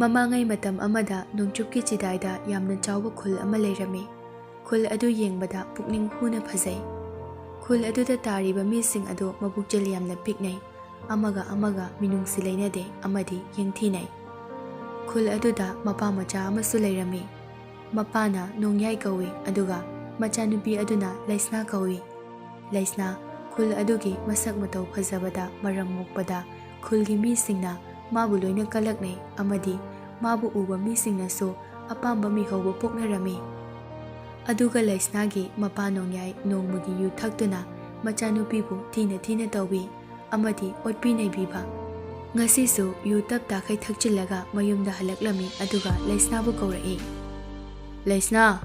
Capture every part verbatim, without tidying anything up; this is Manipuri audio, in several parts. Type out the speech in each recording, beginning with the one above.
ꯃꯃꯥꯡꯉꯩ ꯃꯇꯝ ꯑꯃꯗ ꯅꯣꯡꯆꯨꯞꯀꯤ ꯆꯤꯗꯥꯏꯗ ꯌꯥꯝꯅ ꯆꯥꯎꯕ ꯈꯨꯜ ꯑꯃ ꯂꯩꯔꯝꯃꯤ꯫ ꯈꯨꯜ ꯑꯗꯨ ꯌꯦꯡꯕꯗ ꯄꯨꯛꯅꯤꯡ ꯍꯨꯅ ꯐꯖꯩ꯫ ꯈꯨꯜ ꯑꯗꯨꯗ ꯇꯥꯔꯤꯕ ꯃꯤꯁꯤꯡ ꯑꯗꯨ ꯃꯕꯨꯛꯆꯦꯜ ꯌꯥꯝꯅ ꯄꯤꯛꯅꯩ, ꯑꯃꯒ ꯑꯃꯒ ꯃꯤꯅꯨꯡꯁꯤ ꯂꯩꯅꯗꯦ ꯑꯃꯗꯤ ꯌꯦꯡꯊꯤꯅꯩ꯫ ꯈꯨꯜ ꯑꯗꯨꯗ ꯃꯄꯥ ꯃꯆꯥ ꯑꯃꯁꯨ ꯂꯩꯔꯝꯃꯤ꯫ ꯃꯄꯥꯅ ꯅꯣꯡꯌꯥꯏ ꯀꯧꯏ, ꯑꯗꯨꯒ ꯃꯆꯥꯅꯨꯄꯤ ꯑꯗꯨꯅ ꯂꯩꯁꯅꯥ ꯀꯧꯏ꯫ ꯂꯩꯁꯅꯥ ꯈꯨꯜ ꯑꯗꯨꯒꯤ ꯃꯁꯛ ꯃꯇꯧ ꯐꯖꯕꯗ ꯃꯔꯝ ꯃꯣꯛꯄꯗ ꯈꯨꯜꯒꯤ ꯃꯤꯁꯤꯡꯅ ꯃꯥꯕꯨ ꯂꯣꯏꯅ ꯀꯜꯂꯛꯅꯩ ꯑꯃꯗꯤ ꯃꯥꯕꯨ ꯎꯕ ꯃꯤꯁꯤꯡꯅꯁꯨ ꯑꯄꯥꯝꯕ ꯃꯤꯍꯧꯕ ꯄꯣꯛꯅꯔꯝꯃꯤ꯫ ꯑꯗꯨꯒ ꯂꯩꯁꯅꯥꯒꯤ ꯃꯄꯥ ꯅꯣꯡꯌꯥꯏ ꯅꯣꯡꯃꯒꯤ ꯌꯨ ꯊꯛꯇꯨꯅ ꯃꯆꯥꯅꯨꯄꯤꯕꯨ ꯊꯤꯅ ꯊꯤꯅ ꯇꯧꯏ ꯑꯃꯗꯤ ꯑꯣꯠꯄꯤ ꯅꯩꯕꯤꯕ꯫ ꯉꯁꯤꯁꯨ ꯌꯨ ꯇꯞ ꯇꯥꯈꯩ ꯊꯛꯆꯤꯜꯂꯒ ꯃꯌꯨꯝꯗ ꯍꯜꯂꯛꯂꯝꯃꯤ, ꯑꯗꯨꯒ ꯂꯩꯁꯅꯥꯕꯨ ꯀꯧꯔꯛꯏ꯫ "ꯂꯩꯁꯅꯥ!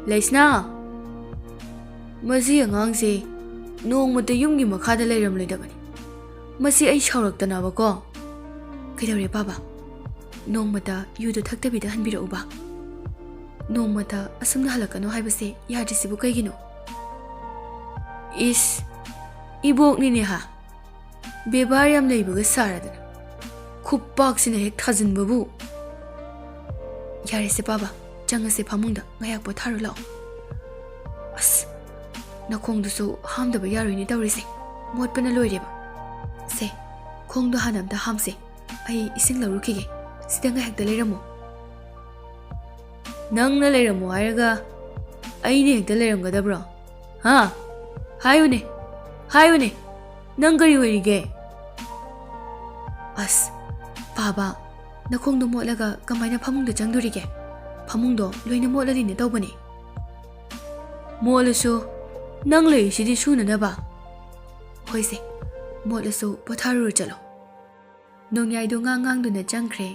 ꯂꯩꯁꯅꯥ! ꯃꯁꯤ ꯑꯉꯥꯡꯁꯦ ꯅꯣꯡꯃꯇ ꯌꯨꯝꯒꯤ ꯃꯈꯥꯗ ꯂꯩꯔꯝꯂꯣꯏꯗꯕꯅꯤ꯫ ꯃꯁꯤ ꯑꯩ ꯁꯥꯎꯔꯛꯇꯅꯕꯀꯣ꯫" "ꯀꯩꯗꯧꯔꯦ ꯄꯥꯕ? ꯅꯣꯡꯃꯇ ꯌꯨꯗꯨ ꯊꯛꯇꯕꯤꯗ ꯍꯟꯕꯤꯔꯛꯎꯕ꯫ ꯅꯣꯡꯃꯇ ꯑꯁꯨꯝꯅ ꯍꯜꯂꯛꯀꯅꯨ ꯍꯥꯏꯕꯁꯦ ꯌꯥꯗ꯭ꯔꯤꯁꯤꯕꯨ ꯀꯩꯒꯤꯅꯣ?" "ꯏꯁ, ꯏꯕꯣꯛꯅꯤꯅꯦ ꯍꯥ꯫ ꯕꯦꯕꯥꯔ ꯌꯥꯝ ꯂꯩꯕꯒ ꯁꯥꯔꯗꯅ꯫ ꯈꯨꯄꯥꯛꯁꯤꯅ ꯍꯦꯛ ꯊꯥꯖꯤꯟꯕꯕꯨ꯫" "ꯌꯥꯔꯦꯁꯦ ꯄꯥꯕ, ꯆꯪꯉꯁꯦ ꯐꯃꯨꯡꯗ, ꯉꯥꯏꯍꯥꯛ ꯄꯣꯊꯥꯔꯨ ꯂꯥꯛꯑꯣ꯫" "ꯑꯁ, ꯅꯈꯣꯡꯗꯨꯁꯨ ꯍꯥꯝꯗꯕ ꯌꯥꯔꯣꯏꯅꯦ ꯇꯧꯔꯤꯁꯦ, ꯃꯣꯠꯄꯅ ꯂꯣꯏꯔꯦꯕ꯫ ꯁꯦ, ꯈꯣꯡꯗꯣ ꯍꯥꯟꯅ ꯑꯝꯇ ꯍꯥꯝꯁꯦ, ꯑꯩ ꯏꯁꯤꯡ ꯂꯧꯔꯨꯈꯤꯒꯦ, ꯁꯤꯗ ꯉꯥꯏꯍꯥꯛꯇ ꯂꯩꯔꯝꯃꯣ꯫" "ꯅꯪꯅ ꯂꯩꯔꯝꯃꯣ ꯍꯥꯏꯔꯒ ꯑꯩꯅ ꯍꯦꯛꯇ ꯂꯩꯔꯝꯒꯗꯕ꯭ꯔꯣ? ꯍꯥ? ꯍꯥꯏꯌꯨꯅꯦ, ꯍꯥꯏꯌꯨꯅꯦ, ꯅꯪ ꯀꯔꯤ ꯑꯣꯏꯔꯤꯒꯦ?" "ꯑꯁ, ꯄꯥꯕ, ꯅꯈꯣꯡꯗꯣ ꯃꯣꯠꯂꯒ ꯀꯃꯥꯏꯅ ꯐꯃꯨꯡꯗ ꯆꯪꯗꯣꯔꯤꯒꯦ? ꯐꯃꯨꯡꯗꯣ ꯂꯣꯏꯅ ꯃꯣꯠꯂꯗꯤꯅꯦ ꯇꯧꯕꯅꯦ꯫" "ꯃꯣꯠꯂꯁꯨ ꯅꯪ ꯂꯩꯔꯤꯁꯤꯗꯤ ꯁꯨꯅꯅꯕ꯫" "ꯍꯣꯏꯁꯦ, ꯃꯣꯠꯂꯁꯨ ꯄꯣꯊꯥꯔꯨꯔꯣ ꯆꯠꯂꯣ꯫" ꯅꯣꯡꯌꯥꯏꯗꯣ ꯉꯥꯡ ꯉꯥꯡꯗꯨꯅ ꯆꯪꯈ꯭ꯔꯦ꯫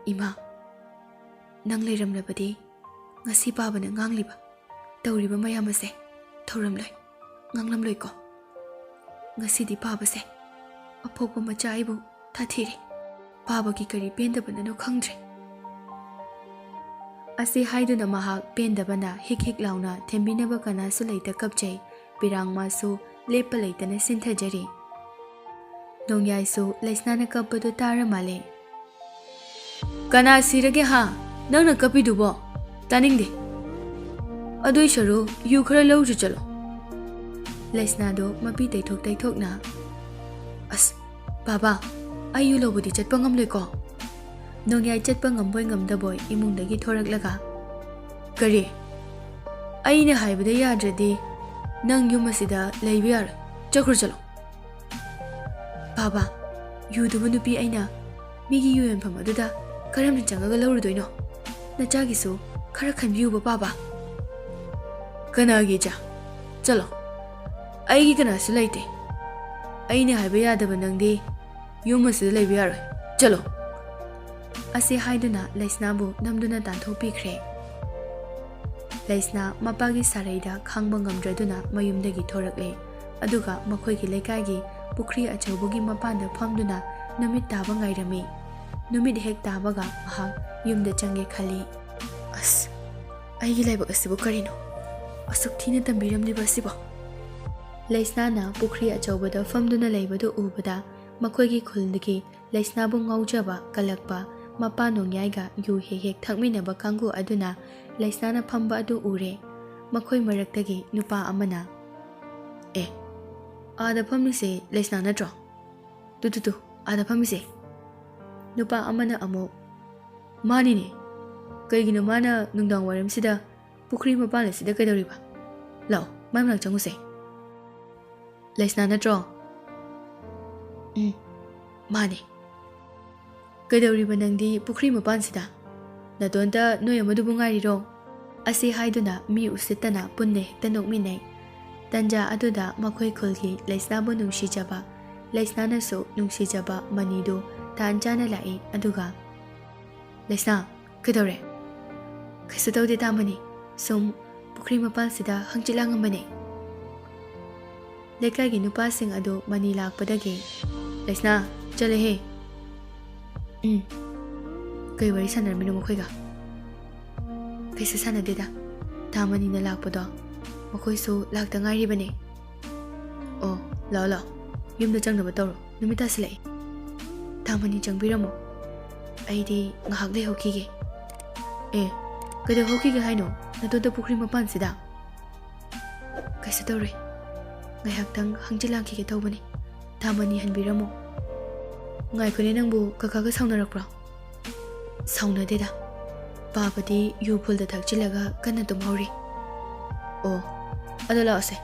ꯏꯃꯥ, ꯅꯪ ꯂꯩꯔꯝꯂꯕꯗꯤ ꯉꯁꯤ ꯄꯥꯕꯅ ꯉꯥꯡꯂꯤꯕ, ꯇꯧꯔꯤꯕ ꯃꯌꯥꯝ ꯑꯁꯦ ꯊꯧꯔꯝꯂꯣꯏ, ꯉꯥꯡꯂꯝꯂꯣꯏꯀꯣ꯫ ꯉꯁꯤꯗꯤ ꯄꯥꯕꯁꯦ ꯑꯄꯣꯛꯄ ꯃꯆꯥ ꯑꯩꯕꯨ ꯊꯥꯊꯤꯔꯦ꯫ ꯄꯥꯕꯒꯤ ꯀꯔꯤ ꯄꯦꯟꯗꯕꯅꯅꯣ ꯈꯪꯗ꯭ꯔꯦ꯫ ꯑꯁꯤ ꯍꯥꯏꯗꯨꯅ ꯃꯍꯥꯛ ꯄꯦꯟꯗꯕꯅ ꯍꯤꯛ ꯍꯤꯛ ꯂꯥꯎꯅ ꯊꯦꯝꯕꯤꯅꯕ ꯀꯅꯥꯁꯨ ꯂꯩꯇ ꯀꯞꯆꯩ꯫ ꯄꯤꯔꯥꯡꯃꯥꯁꯨ ꯂꯦꯞꯄ ꯂꯩꯇꯅ ꯁꯤꯟꯊꯖꯔꯤ꯫ ꯅꯣꯡꯌꯥꯏꯁꯨ ꯂꯩꯁꯅꯥꯅ ꯀꯞꯄꯗꯨ ꯇꯥꯔ ꯃꯥꯜꯂꯦ꯫ "ꯀꯅꯥ ꯁꯤꯔꯒꯦ ꯍꯥ? ꯅꯪꯅ ꯀꯞꯄꯤꯗꯨꯕꯣ? ꯇꯥꯅꯤꯡꯗꯦ꯫ ꯑꯗꯨꯏ ꯁꯔꯨꯛ ꯌꯨ ꯈꯔ ꯂꯧꯔꯨꯆꯣ ꯆꯠꯂꯣ꯫" ꯂꯩꯁꯅꯥꯗꯣ ꯃꯄꯤ ꯇꯩꯊꯣꯛ ꯇꯩꯊꯣꯛꯅ, "ꯑꯁ, ꯕꯥꯕꯥ, ꯑꯩ ꯌꯨ ꯂꯧꯕꯗꯤ ꯆꯠꯄ ꯉꯝꯂꯣꯏꯀꯣ꯫" ꯅꯣꯡꯌꯥꯏ ꯆꯠꯄ ꯉꯝꯕꯣꯏ ꯉꯝꯗꯕꯣꯏ ꯏꯃꯨꯡꯗꯒꯤ ꯊꯣꯔꯛꯂꯒ, "ꯀꯔꯤ? ꯑꯩꯅ ꯍꯥꯏꯕꯗ ꯌꯥꯗ꯭ꯔꯗꯤ ꯅꯪ ꯌꯨꯝ ꯑꯁꯤꯗ ꯂꯩꯕ ꯌꯥꯔꯣꯏ꯫ ꯆꯠꯈ꯭ꯔꯣ ꯆꯠꯂꯣ꯫" "ꯕꯥꯕꯥ, ꯌꯨꯗꯨꯕꯨ ꯅꯨꯄꯤ ꯑꯩꯅ ꯃꯤꯒꯤ ꯌꯨ ꯌꯣꯟꯐꯝ ꯑꯗꯨꯗ ꯀꯔꯝꯅ ꯆꯪꯉꯒ ꯂꯧꯔꯨꯗꯣꯏꯅꯣ? ꯅꯆꯥꯒꯤꯁꯨ ꯈꯔ ꯈꯟꯕꯤꯌꯨꯕ, ꯕꯥꯕꯥ꯫" "ꯀꯅꯥꯒꯤ ꯏꯆꯥ? ꯆꯠꯂꯣ꯫ ꯑꯩꯒꯤ ꯀꯅꯥꯁꯨ ꯂꯩꯇꯦ꯫ ꯑꯩꯅ ꯍꯥꯏꯕ ꯌꯥꯗꯕ ꯅꯪꯗꯤ ꯌꯨꯝ ꯑꯁꯤꯗ ꯂꯩꯕ ꯌꯥꯔꯣꯏ꯫ ꯆꯠꯂꯣ꯫" ꯑꯁꯤ ꯍꯥꯏꯗꯨꯅ ꯂꯩꯁꯅꯥꯕꯨ ꯅꯝꯗꯨꯅ ꯇꯥꯟꯊꯣꯛꯄꯤꯈ꯭ꯔꯦ꯫ ꯂꯩꯁꯅꯥ ꯃꯄꯥꯒꯤ ꯁꯥꯔꯩꯗ ꯈꯥꯡꯕ ꯉꯝꯗ꯭ꯔꯗꯨꯅ ꯃꯌꯨꯝꯗꯒꯤ ꯊꯣꯔꯛꯂꯦ꯫ ꯑꯗꯨꯒ ꯃꯈꯣꯏꯒꯤ ꯂꯩꯀꯥꯏꯒꯤ ꯄꯨꯈ꯭ꯔꯤ ꯑꯆꯧꯕꯒꯤ ꯃꯄꯥꯟꯗ ꯐꯝꯗꯨꯅ ꯅꯨꯃꯤꯠ ꯇꯥꯕ ꯉꯥꯏꯔꯝꯃꯤ꯫ ꯅꯨꯃꯤꯠ ꯍꯦꯛ ꯇꯥꯕꯒ ꯃꯍꯥꯛ ꯌꯨꯝꯗ ꯆꯪꯒꯦ ꯈꯜꯂꯤ꯫ "ꯑꯁ, ꯑꯩꯒꯤ ꯂꯥꯏꯕꯛ ꯑꯁꯤꯕꯨ ꯀꯔꯤꯅꯣ? ꯑꯁꯨꯛ ꯊꯤꯅ ꯇꯝꯕꯤꯔꯝꯂꯤꯕ ꯑꯁꯤꯕꯣ?" ꯂꯩꯁꯅꯥꯅ ꯄꯨꯈ꯭ꯔꯤ ꯑꯆꯧꯕꯗ ꯐꯝꯗꯨꯅ ꯂꯩꯕꯗꯨ ꯎꯕꯗ ꯃꯈꯣꯏꯒꯤ ꯈꯨꯜꯗꯒꯤ ꯂꯩꯁꯅꯥꯕꯨ ꯉꯥꯎꯖꯕ ꯀꯜꯂꯛꯄ ꯃꯄꯥ ꯅꯣꯡꯌꯥꯏꯒ ꯌꯨ ꯍꯦꯛ ꯍꯦꯛ ꯊꯛꯃꯤꯟꯅꯕ ꯀꯥꯡꯕꯨ ꯑꯗꯨꯅ ꯂꯩꯁꯅꯥꯅ ꯐꯝꯕ ꯑꯗꯨ ꯎꯔꯦ꯫ ꯃꯈꯣꯏ ꯃꯔꯛꯇꯒꯤ ꯅꯨꯄꯥ ꯑꯃꯅ, "ꯑꯦ, ꯑꯥꯗ ꯐꯝꯃꯤꯁꯦ ꯂꯩꯁꯅꯥ ꯅꯠꯇ꯭ꯔꯣ? ꯇꯨ, ꯇꯨ, ꯇꯨ, ꯑꯥꯗ ꯐꯝꯃꯤꯁꯦ꯫" ꯅꯨꯄꯥ ꯑꯃꯅ ꯑꯃꯨꯛ, "ꯃꯥꯅꯤꯅꯦ꯫ ꯀꯩꯒꯤꯅꯣ ꯃꯥꯅ ꯅꯨꯡꯗꯥꯡ ꯋꯥꯏꯔꯝꯁꯤꯗ ꯄꯨꯈ꯭ꯔꯤ ꯃꯄꯥꯟ ꯑꯁꯤꯗ ꯀꯩꯗꯧꯔꯤꯕ? ꯂꯥꯛꯑꯣ, ꯃꯥꯏ ꯃꯅꯥꯛ ꯆꯪꯉꯨꯁꯦ꯫" "ꯂꯩꯁꯅꯥ ꯅꯠꯇ꯭ꯔꯣ?" "ꯎꯝ, ꯃꯥꯅꯦ꯫" "ꯀꯩꯗꯧꯔꯤꯕ ꯅꯪꯗꯤ ꯄꯨꯈ꯭ꯔꯤ ꯃꯄꯥꯟꯁꯤꯗ? ꯅꯇꯣꯟꯇ ꯅꯣꯏ ꯑꯃꯗꯨꯕꯨ ꯉꯥꯏꯔꯤꯔꯣ?" ꯑꯁꯤ ꯍꯥꯏꯗꯨꯅ ꯃꯤ ꯎꯁꯤꯠꯇꯅ ꯄꯨꯟꯅ ꯍꯦꯛꯇ ꯅꯣꯛꯃꯤꯟꯅꯩ꯫ ꯇꯟꯖꯥ ꯑꯗꯨꯗ ꯃꯈꯣꯏ ꯈꯨꯜꯒꯤ ꯂꯩꯁꯅꯥꯕꯨ ꯅꯨꯡꯁꯤꯖꯕ, ꯂꯩꯁꯅꯥꯅꯁꯨ ꯅꯨꯡꯁꯤꯖꯕ ꯃꯅꯤꯗꯨ ꯇꯥꯟ ꯆꯥꯅ ꯂꯥꯛꯏ꯫ ꯑꯗꯨꯒ, "ꯂꯩꯁꯅꯥ, ꯀꯩꯗꯧꯔꯦ?" "ꯀꯩꯁꯨ ꯇꯧꯗꯦ, ꯇꯥꯃꯅꯤ꯫ ꯁꯨꯝ ꯄꯨꯈ꯭ꯔꯤ ꯃꯄꯥꯟꯁꯤꯗ ꯍꯪꯆꯤꯠ ꯂꯥꯡꯉꯝꯕꯅꯦ꯫" ꯂꯩꯀꯥꯏꯒꯤ ꯅꯨꯄꯥꯁꯤꯡ ꯑꯗꯨ ꯃꯅꯤ ꯂꯥꯛꯄꯗꯒꯤ, "ꯂꯩꯁꯅꯥ, ꯆꯠꯂꯦꯍꯦ꯫" "ꯎꯝ, ꯀꯩ ꯋꯥꯔꯤ ꯁꯥꯟꯅꯔꯝꯃꯤꯅꯣ ꯃꯈꯣꯏꯒ?" "ꯀꯩꯁꯨ ꯁꯥꯟꯅꯗꯦꯗ, ꯇꯥꯃꯅꯤꯅ ꯂꯥꯛꯄꯗꯣ ꯃꯈꯣꯏꯁꯨ ꯂꯥꯛꯇ ꯉꯥꯏꯔꯤꯕꯅꯦ꯫" "ꯑꯣ, ꯂꯥꯛꯑꯣ, ꯂꯥꯛꯑꯣ, ꯌꯨꯝꯗ ꯆꯪꯅꯕ ꯇꯧꯔꯣ, ꯅꯨꯃꯤꯠ ꯇꯥꯁꯤꯜꯂꯛꯑꯦ꯫" "ꯇꯥꯃꯅꯤ, ꯆꯪꯕꯤꯔꯝꯃꯣ꯫" ꯑꯩꯗꯤ ꯉꯥꯏꯍꯥꯛ ꯂꯩꯍꯧꯈꯤꯒꯦ꯫ ꯑꯦ, ꯀꯩꯗꯧꯍꯧꯈꯤꯒꯦ ꯍꯥꯏꯅꯣ? ꯅꯇꯣꯟꯇ ꯄꯨꯈ꯭ꯔꯤ ꯃꯄꯥꯟꯁꯤꯗ? ꯀꯩꯁꯨ ꯇꯧꯔꯣꯏ꯫ ꯉꯥꯏꯍꯥꯛꯇꯪ ꯍꯪꯆꯤꯠ ꯂꯥꯡꯈꯤꯒꯦ ꯇꯧꯕꯅꯤ꯫ ꯊꯥ ꯃꯅꯤ ꯍꯟꯕꯤꯔꯝꯃꯣ꯫ ꯉꯥꯏꯈꯣꯅꯦ, ꯅꯪꯕꯨ ꯀꯀꯥꯒ ꯁꯥꯎꯅꯔꯛꯄ꯭ꯔꯣ? ꯁꯥꯎꯅꯗꯦꯗ꯫ ꯄꯥꯕꯗꯤ ꯌꯨ ꯐꯨꯜꯗ ꯊꯛꯆꯤꯜꯂꯒ ꯀꯟꯅ ꯇꯨꯝꯍꯧꯔꯤ꯫ ꯑꯣ, ꯑꯗꯣ ꯂꯥꯛꯑꯣꯁꯦ꯫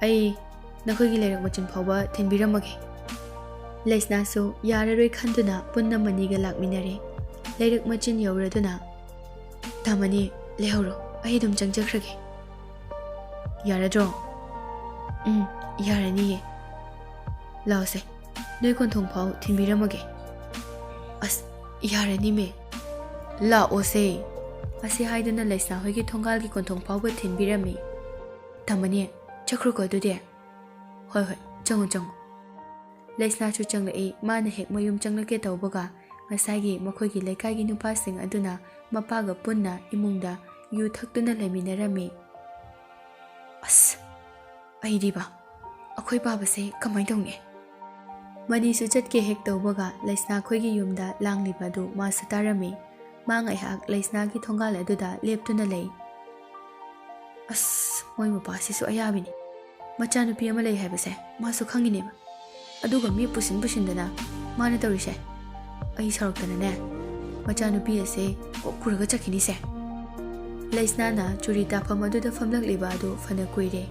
ꯑꯩ ꯅꯈꯣꯏꯒꯤ ꯂꯩꯔꯛ ꯃꯆꯤꯟ ꯐꯥꯎꯕ ꯊꯤꯟꯕꯤꯔꯝꯃꯒꯦ꯫ ꯂꯩꯁꯅꯥꯁꯨ ꯌꯥꯔꯔꯣꯏ ꯈꯟꯗꯨꯅ ꯄꯨꯟꯅ ꯃꯅꯤꯒ ꯂꯥꯛꯃꯤꯟꯅꯔꯦ꯫ ꯂꯩꯔꯛ ꯃꯆꯤꯟ ꯌꯧꯔꯗꯨꯅ, "ꯇꯥꯃꯅꯤ, ꯂꯩꯍꯧꯔꯣ, ꯑꯩ ꯑꯗꯨꯝ ꯆꯪꯖꯈ꯭ꯔꯒꯦ꯫ ꯌꯥꯔꯗ꯭ꯔꯣ?" "ꯎꯝ, ꯌꯥꯔꯅꯤꯌꯦ꯫ ꯂꯥꯛꯑꯣꯁꯦ, ꯅꯣꯏ ꯀꯣꯟꯊꯣꯡ ꯐꯥꯎ ꯊꯤꯟꯕꯤꯔꯝꯃꯒꯦ꯫" "ꯑꯁ, ꯌꯥꯔꯅꯤꯃꯦ꯫ ꯂꯥꯛꯑꯣꯁꯦ꯫" ꯑꯁꯤ ꯍꯥꯏꯗꯨꯅ ꯂꯩꯁꯅꯥ ꯍꯣꯏꯒꯤ ꯊꯣꯡꯒꯥꯜꯒꯤ ꯀꯣꯟꯊꯣꯡ ꯐꯥꯎꯕ ꯊꯤꯟꯕꯤꯔꯝꯃꯤ꯫ "ꯇꯥꯃꯅꯤ, ꯆꯠꯈ꯭ꯔꯣꯀꯣ ꯑꯗꯨꯗꯤ꯫" "ꯍꯣꯏ, ꯍꯣꯏ, ꯆꯪꯉꯣ, ꯆꯪꯉꯣ꯫" ꯂꯩꯁꯅꯥꯁꯨ ꯆꯪꯂꯛꯏ꯫ ꯃꯥꯅ ꯍꯦꯛ ꯃꯌꯨꯝ ꯆꯪꯂꯛꯀꯦ ꯇꯧꯕꯒ, ꯉꯁꯥꯏꯒꯤ ꯃꯈꯣꯏꯒꯤ ꯂꯩꯀꯥꯏꯒꯤ ꯅꯨꯄꯥꯁꯤꯡ ꯑꯗꯨꯅ ꯃꯄꯥꯒ ꯄꯨꯟꯅ ꯏꯃꯨꯡꯗ ꯌꯨ ꯊꯛꯇꯨꯅ ꯂꯩꯃꯤꯟꯅꯔꯝꯃꯤ꯫ "ꯑꯁ, ꯑꯩꯗꯤꯕ, ꯑꯩꯈꯣꯏ ꯄꯥꯕꯁꯦ ꯀꯃꯥꯏꯅ ꯇꯧꯅꯤ?" ꯃꯅꯤꯁꯨ ꯆꯠꯀꯦ ꯍꯦꯛ ꯇꯧꯕꯒ, ꯂꯩꯁꯅꯥ ꯈꯣꯏꯒꯤ ꯌꯨꯝꯗ ꯂꯥꯡꯂꯤꯕ ꯑꯗꯨ ꯃꯥꯁꯨ ꯇꯥꯔꯝꯃꯤ꯫ ꯃꯥ ꯉꯥꯏꯍꯥꯛ ꯂꯩꯁꯅꯥꯒꯤ ꯊꯣꯡꯒꯥꯜ ꯑꯗꯨꯗ ꯂꯦꯞꯇꯨꯅ ꯂꯩ꯫ "ꯑꯁ, ꯃꯣꯏ ꯃꯄꯥꯁꯤꯁꯨ ꯑꯌꯥꯕꯤꯅꯤ꯫ ꯃꯆꯥꯅꯨꯄꯤ ꯑꯃ ꯂꯩ ꯍꯥꯏꯕꯁꯦ ꯃꯥꯁꯨ ꯈꯪꯉꯤꯅꯦꯕ꯫ ꯑꯗꯨꯒ ꯃꯤ ꯄꯨꯁꯤꯟ ꯄꯨꯁꯤꯟꯗꯅ ꯃꯥꯅ ꯇꯧꯔꯤꯁꯦ꯫ ꯑꯩ ꯁꯥꯎꯔꯛꯇꯅꯅꯦ, ꯃꯆꯥꯅꯨꯄꯤ ꯑꯁꯦ ꯀꯣꯛ ꯄꯨꯔꯒ ꯆꯠꯈꯤꯅꯤꯁꯦ꯫" ꯂꯩꯁꯅꯥꯅ ꯆꯨꯔꯤ ꯇꯥꯐꯝ ꯑꯗꯨꯗ ꯐꯝꯂꯛꯂꯤꯕ ꯑꯗꯨ ꯐꯅ ꯀꯨꯏꯔꯦ꯫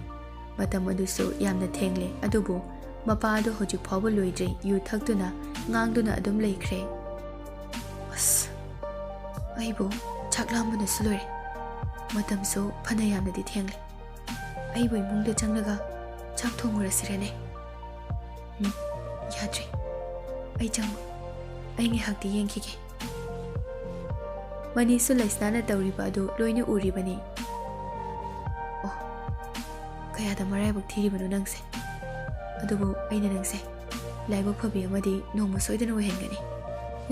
ꯃꯇꯝ ꯑꯗꯨꯁꯨ ꯌꯥꯝꯅ ꯊꯦꯡꯂꯦ, ꯑꯗꯨꯕꯨ ꯃꯄꯥ ꯑꯗꯨ ꯍꯧꯖꯤꯛ ꯐꯥꯎꯕ ꯂꯣꯏꯗ꯭ꯔꯤ, ꯌꯨ ꯊꯛꯇꯨꯅ, ꯉꯥꯡꯗꯨꯅ ꯑꯗꯨꯝ ꯂꯩꯈ꯭ꯔꯦ꯫ "ꯑꯁ, ꯑꯩꯕꯨ ꯆꯥꯛ ꯂꯥꯝꯕꯅꯁꯨ ꯂꯣꯏꯔꯦ꯫ ꯃꯇꯝꯁꯨ ꯐꯅ ꯌꯥꯝꯅꯗꯤ ꯊꯦꯡꯂꯦ꯫ ꯑꯩꯕꯨ ꯏꯃꯨꯡꯗ ꯆꯪꯂꯒ ꯆꯥꯛ ꯊꯣꯡꯉꯨꯔꯁꯤꯔꯅꯦ? ꯎꯝ, ꯌꯥꯗ꯭ꯔꯦ꯫ ꯑꯩ ꯆꯪꯉꯨ-, ꯑꯩ ꯉꯥꯏꯍꯥꯛꯇꯤ ꯌꯦꯡꯈꯤꯒꯦ꯫" ꯃꯅꯤꯁꯨ ꯂꯩꯁꯅꯥꯅ ꯇꯧꯔꯤꯕ ꯑꯗꯨ ꯂꯣꯏꯅ ꯎꯔꯤꯕꯅꯤ꯫ "ꯑꯣ, ꯀꯌꯥꯗ ꯃꯔꯥꯏꯕꯛ ꯊꯤꯔꯤꯕꯅꯣ ꯅꯪꯁꯦ꯫ ꯑꯗꯨꯕꯨ ꯑꯩꯅ ꯅꯪꯁꯦ ꯂꯥꯏꯕꯛ ꯐꯕꯤ ꯑꯃꯗꯤ ꯅꯣꯡꯃ ꯁꯣꯏꯗꯅ ꯑꯣꯏꯍꯟꯒꯅꯤ꯫"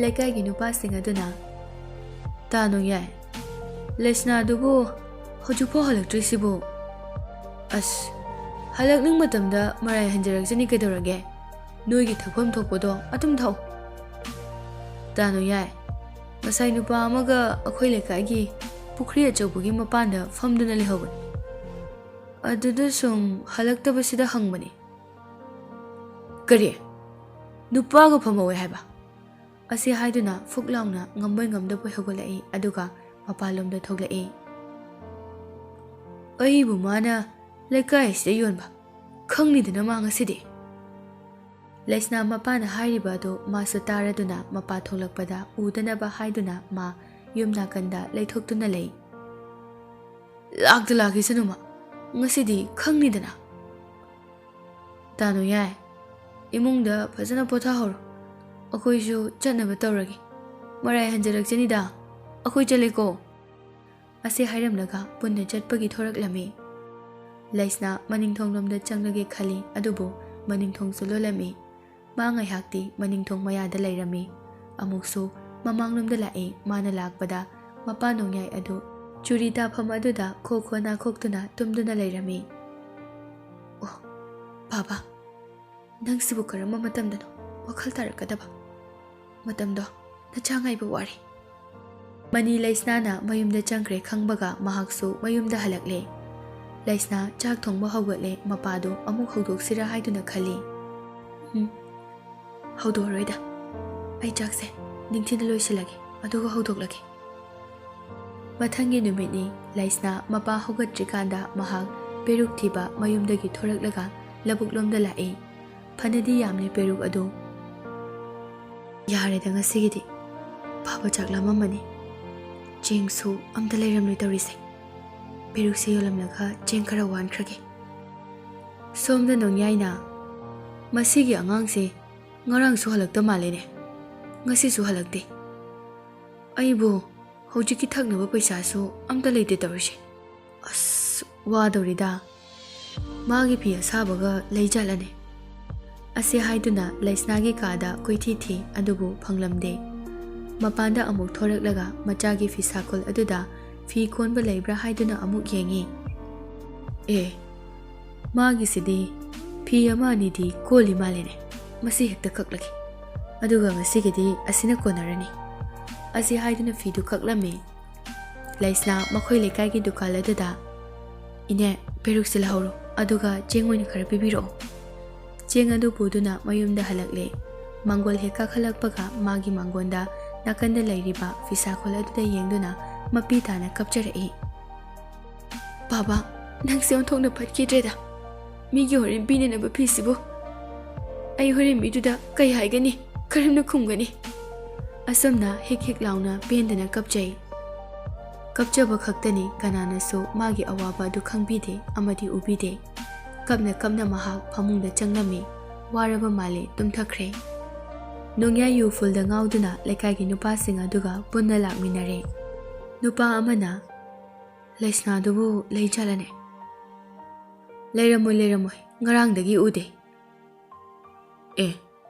ꯂꯩꯀꯥꯏꯒꯤ ꯅꯨꯄꯥꯁꯤꯡ ꯑꯗꯨꯅ, "ꯇꯥ ꯅꯣꯡꯌꯥꯏ, ꯂꯩꯁꯅꯥꯗꯨꯕꯨ ꯍꯧꯖꯤꯛꯐꯥꯎ ꯍꯜꯂꯛꯇ꯭ꯔꯤꯁꯤꯕꯨ?" "ꯑꯁ, ꯍꯜꯂꯛꯅꯤꯡ ꯃꯇꯝꯗ ꯃꯔꯥꯏ ꯍꯟꯖꯔꯛꯆꯅꯤ ꯀꯩꯗꯧꯔꯒꯦ? ꯅꯣꯏꯒꯤ ꯊꯛꯐꯝ ꯊꯣꯛꯄꯗꯣ ꯑꯗꯨꯝ ꯊꯛꯎ꯫" "ꯇꯥ ꯅꯣꯡꯌꯥꯏ, "ꯉꯁꯥꯏ ꯅꯨꯄꯥ ꯑꯃꯒ ꯑꯩꯈꯣꯏ ꯂꯩꯀꯥꯏꯒꯤ ꯄꯨꯈ꯭ꯔꯤ ꯑꯆꯧꯕꯒꯤ ꯃꯄꯥꯟꯗ ꯐꯝꯗꯨꯅ ꯂꯩꯍꯧꯕꯅꯤ꯫ ꯑꯗꯨꯗ ꯁꯨꯝ ꯍꯜꯂꯛꯇꯕꯁꯤꯗ ꯍꯪꯕꯅꯤ꯫ ꯀꯔꯤ? ꯅꯨꯄꯥꯒ ꯐꯝꯍꯧꯋꯦ ꯍꯥꯏꯕ?" ꯑꯁꯤ ꯍꯥꯏꯗꯨꯅ ꯐꯨꯛ ꯂꯥꯎꯅ ꯉꯝꯕꯣꯏ ꯉꯝꯗꯕꯣꯏ ꯍꯧꯒꯠꯂꯛꯏ, ꯑꯗꯨꯒ ꯃꯄꯥꯟꯂꯣꯝꯗ ꯊꯣꯛꯂꯛꯏ꯫ "ꯑꯩꯕꯨ ꯃꯥꯅ ꯂꯩꯀꯥꯏ ꯑꯁꯤꯗ ꯌꯣꯟꯕ? ꯈꯪꯅꯤꯗꯅ ꯃꯥ ꯉꯁꯤꯗꯤ!" ꯂꯩꯁꯅꯥ ꯃꯄꯥꯅ ꯍꯥꯏꯔꯤꯕ ꯑꯗꯨ ꯃꯥꯁꯨ ꯇꯥꯔꯗꯨꯅ ꯃꯄꯥ ꯊꯣꯛꯂꯛꯄꯗ ꯎꯗꯅꯕ ꯍꯥꯏꯗꯨꯅ ꯃꯥ ꯌꯨꯝ ꯅꯥꯀꯟꯗ ꯂꯩꯊꯣꯛꯇꯨꯅ ꯂꯩ꯫ "ꯂꯥꯛꯇ ꯂꯥꯛꯈꯤꯁꯅꯨ ꯃꯥ, ꯉꯁꯤꯗꯤ ꯈꯪꯅꯤꯗꯅ꯫ ꯇꯥꯅꯨ ꯌꯥꯏ, ꯏꯃꯨꯡꯗ ꯐꯖꯅ ꯄꯣꯊꯥꯍꯧꯔꯣ꯫ ꯑꯩꯈꯣꯏꯁꯨ ꯆꯠꯅꯕ ꯇꯧꯔꯒꯦ꯫ ꯃꯔꯥꯏ ꯍꯟꯖꯔꯛꯆꯅꯤꯗ, ꯑꯩꯈꯣꯏ ꯆꯠꯂꯦꯀꯣ꯫" ꯑꯁꯤ ꯍꯥꯏꯔꯝꯂꯒ ꯄꯨꯟꯅ ꯆꯠꯄꯒꯤ ꯊꯣꯔꯛꯂꯝꯃꯤ꯫ ꯂꯩꯁꯅꯥ ꯃꯅꯤꯡꯊꯣꯡꯂꯣꯝꯗ ꯆꯪꯂꯒꯦ ꯈꯜꯂꯤ, ꯑꯗꯨꯕꯨ ꯃꯅꯤꯡꯊꯣꯡꯁꯨ ꯂꯣꯜꯂꯝꯃꯤ꯫ ꯃꯥ ꯉꯥꯏꯍꯥꯛꯇꯤ ꯃꯅꯤꯡꯊꯣꯡ ꯃꯌꯥꯗ ꯂꯩꯔꯝꯃꯤ꯫ ꯑꯃꯨꯛꯁꯨ ꯃꯃꯥꯡꯂꯣꯝꯗ ꯂꯥꯛꯏ꯫ ꯃꯥꯅ ꯂꯥꯛꯄꯗ ꯃꯄꯥ ꯅꯣꯡꯌꯥꯏ ꯑꯗꯨ ꯆꯨꯔꯤ ꯇꯥꯐꯝ ꯑꯗꯨꯗ ꯈꯣꯛ ꯈꯣ ꯅꯥꯈꯣꯛꯇꯨꯅ ꯇꯨꯝꯗꯨꯅ ꯂꯩꯔꯝꯃꯤ꯫ "ꯑꯣ, ꯕꯥꯕꯥ, ꯅꯪꯁꯤꯕꯨ ꯀꯔꯝꯕ ꯃꯇꯝꯗꯅꯣ ꯋꯥꯈꯜ ꯇꯥꯔꯛꯀꯗꯕ? ꯃꯇꯝꯗꯣ ꯅꯆꯥ ꯉꯥꯏꯕ ꯋꯥꯔꯦ꯫" ꯃꯅꯤ ꯂꯩꯁꯅꯥꯅ ꯃꯌꯨꯝꯗ ꯆꯪꯈ꯭ꯔꯦ ꯈꯪꯕꯒ ꯃꯍꯥꯛꯁꯨ ꯃꯌꯨꯝꯗ ꯍꯜꯂꯛꯂꯦ꯫ ꯂꯩꯁꯅꯥ ꯆꯥꯛ ꯊꯣꯡꯕ ꯍꯧꯒꯠꯂꯦ꯫ ꯃꯄꯥꯗꯨ ꯑꯃꯨꯛ ꯍꯧꯗꯣꯛꯁꯤꯔꯥ ꯍꯥꯏꯗꯨꯅ ꯈꯜꯂꯤ꯫ "ꯎꯝ, ꯍꯧꯗꯣꯛꯑꯔꯣꯏꯗ꯫ ꯑꯩ ꯆꯥꯛꯁꯦ ꯅꯤꯡꯊꯤꯅ ꯂꯣꯏꯁꯤꯜꯂꯒꯦ, ꯑꯗꯨꯒ ꯍꯧꯗꯣꯛꯂꯒꯦ꯫" ꯃꯊꯪꯒꯤ ꯅꯨꯃꯤꯠꯅꯤ꯫ ꯂꯩꯁꯅꯥ ꯃꯄꯥ ꯍꯧꯒꯠꯇ꯭ꯔꯤꯀꯥꯟꯗ ꯃꯍꯥꯛ ꯄꯦꯔꯨꯛ ꯊꯤꯕ ꯃꯌꯨꯝꯗꯒꯤ ꯊꯣꯔꯛꯂꯒ ꯂꯧꯕꯨꯛꯂꯣꯝꯗ ꯂꯥꯛꯏ꯫ ꯐꯅꯗꯤ ꯌꯥꯝꯂꯤ ꯄꯦꯔꯨꯛ ꯑꯗꯨ꯫ "ꯌꯥꯔꯦꯗ ꯉꯁꯤꯒꯤꯗꯤ꯫ ꯐꯥꯕ ꯆꯥꯛ ꯂꯥꯝꯃꯝꯃꯅꯤ꯫ ꯆꯦꯡꯁꯨ ꯑꯝꯇ ꯂꯩꯔꯝꯂꯣꯏ ꯇꯧꯔꯤꯁꯦ꯫ ꯄꯦꯔꯨꯛꯁꯦ ꯌꯣꯜꯂꯝꯂꯒ ꯆꯦꯡ ꯈꯔ ꯋꯥꯟꯈ꯭ꯔꯒꯦ꯫" ꯁꯣꯝꯗ ꯅꯣꯡꯌꯥꯏꯅ, "ꯃꯁꯤꯒꯤ ꯑꯉꯥꯡꯁꯦ ꯉꯔꯥꯡꯁꯨ ꯍꯜꯂꯛꯇ ꯃꯥꯜꯂꯦꯅꯦ꯫ ꯉꯁꯤꯁꯨ ꯍꯜꯂꯛꯇꯦ꯫ ꯑꯩꯕꯨ ꯍꯧꯖꯤꯛꯀꯤ ꯊꯛꯅꯕ ꯄꯩꯁꯥꯁꯨ ꯑꯝꯇ ꯂꯩꯇꯦ ꯇꯧꯔꯤꯁꯦ꯫ ꯑꯁ, ꯋꯥꯗꯧꯔꯤꯗ꯫ ꯃꯥꯒꯤ ꯐꯤ ꯑꯁꯥꯕꯒ ꯂꯩꯖꯥꯠꯂꯅꯦ?" ꯑꯁꯤ ꯍꯥꯏꯗꯨꯅ ꯂꯩꯁꯅꯥꯒꯤ ꯀꯥꯗ ꯀꯣꯏꯊꯤ ꯊꯤ, ꯑꯗꯨꯕꯨ ꯐꯪꯂꯝꯗꯦ꯫ ꯃꯄꯥꯟꯗ ꯑꯃꯨꯛ ꯊꯣꯔꯛꯂꯒ ꯃꯆꯥꯒꯤ ꯐꯤꯁꯥꯀꯣꯜ ꯑꯗꯨꯗ ꯐꯤ ꯀꯣꯟꯕ ꯂꯩꯕ꯭ꯔꯥ ꯍꯥꯏꯗꯨꯅ ꯑꯃꯨꯛ ꯌꯦꯡꯉꯤ꯫ ꯑꯦ, ꯃꯥꯒꯤꯁꯤꯗꯤ ꯐꯤ ꯑꯃ ꯑꯅꯤꯗꯤ ꯀꯣꯜꯂꯤ ꯃꯥꯜꯂꯦꯅꯦ꯫ ꯃꯁꯤ ꯍꯦꯛꯇ ꯀꯛꯂꯒꯦ꯫ ꯑꯗꯨꯒ ꯉꯁꯤꯒꯤꯗꯤ ꯑꯁꯤꯅ ꯀꯣꯟꯅꯔꯅꯤ꯫ ꯑꯁꯤ ꯍꯥꯏꯗꯨꯅ ꯐꯤꯗꯨ ꯀꯛꯂꯝꯃꯤ꯫ ꯂꯩꯁꯅꯥ ꯃꯈꯣꯏ ꯂꯩꯀꯥꯏꯒꯤ ꯗꯨꯀꯥꯟ ꯑꯗꯨꯗ, "ꯏꯅꯦ, ꯄꯦꯔꯨꯛꯁꯦ ꯂꯧꯍꯧꯔꯣ, ꯑꯗꯨꯒ ꯆꯦꯡ ꯑꯣꯏꯅ ꯈꯔ ꯄꯤꯕꯤꯔꯛꯑꯣ꯫" ꯆꯦꯡ ꯑꯗꯨ ꯄꯨꯗꯨꯅ ꯃꯌꯨꯝꯗ ꯍꯜꯂꯛꯂꯦ꯫ ꯃꯥꯡꯒꯣꯜ ꯍꯦꯛ ꯀꯥꯈꯠꯂꯛꯄꯒ ꯃꯥꯒꯤ ꯃꯥꯡꯒꯣꯟꯗ ꯅꯥꯀꯟꯗ ꯂꯩꯔꯤꯕ ꯐꯤꯁꯥꯈꯣꯜ ꯑꯗꯨꯗ ꯌꯦꯡꯗꯨꯅ ꯃꯄꯤ ꯇꯥꯅ ꯀꯞꯆꯔꯛꯏ꯫ "ꯕꯥꯕꯥ, ꯅꯪꯁꯦ ꯑꯣꯟꯊꯣꯛꯅ ꯐꯠꯈꯤꯗ꯭ꯔꯦꯗ꯫ ꯃꯤꯒꯤ ꯍꯣꯔꯦꯟ ꯄꯤꯅꯅꯕ ꯐꯤꯁꯤꯕꯨ ꯑꯩ ꯍꯣꯔꯦꯟ ꯃꯤꯗꯨꯗ ꯀꯩ ꯍꯥꯏꯒꯅꯤ? ꯀꯔꯝꯅ ꯈꯨꯝꯒꯅꯤ?" ꯑꯁꯨꯝꯅ ꯍꯤꯛ ꯍꯤꯛ ꯂꯥꯎꯅ ꯄꯦꯟꯗꯅ ꯀꯞꯆꯩ꯫ ꯀꯞꯆꯕ ꯈꯛꯇꯅꯤ, ꯀꯅꯥꯅꯁꯨ ꯃꯥꯒꯤ ꯑꯋꯥꯕ ꯑꯗꯨ ꯈꯪꯕꯤꯗꯦ ꯑꯃꯗꯤ ꯎꯕꯤꯗꯦ꯫ ꯀꯞꯅ ꯀꯞꯅ ꯃꯍꯥꯛ ꯐꯃꯨꯡꯗ ꯆꯪꯂꯝꯃꯤ꯫ ꯋꯥꯔꯕ ꯃꯥꯜꯂꯦ, ꯇꯨꯝꯊꯈ꯭ꯔꯦ꯫ ꯅꯣꯡꯌꯥꯏ ꯌꯨ ꯐꯨꯜꯗ ꯉꯥꯎꯗꯨꯅ ꯂꯩꯀꯥꯏꯒꯤ ꯅꯨꯄꯥꯁꯤꯡ ꯑꯗꯨꯒ ꯄꯨꯟꯅ ꯂꯥꯛꯃꯤꯟꯅꯔꯦ꯫ ꯅꯨꯄꯥ ꯑꯃꯅ, "ꯂꯩꯁꯅꯥꯗꯨꯕꯨ ꯂꯩꯖꯥꯠꯂꯅꯦ?" "ꯂꯩꯔꯝꯃꯣꯏ, ꯂꯩꯔꯝꯃꯣꯏ, ꯉꯔꯥꯡꯗꯒꯤ ꯎꯗꯦ꯫" "ꯑꯦ,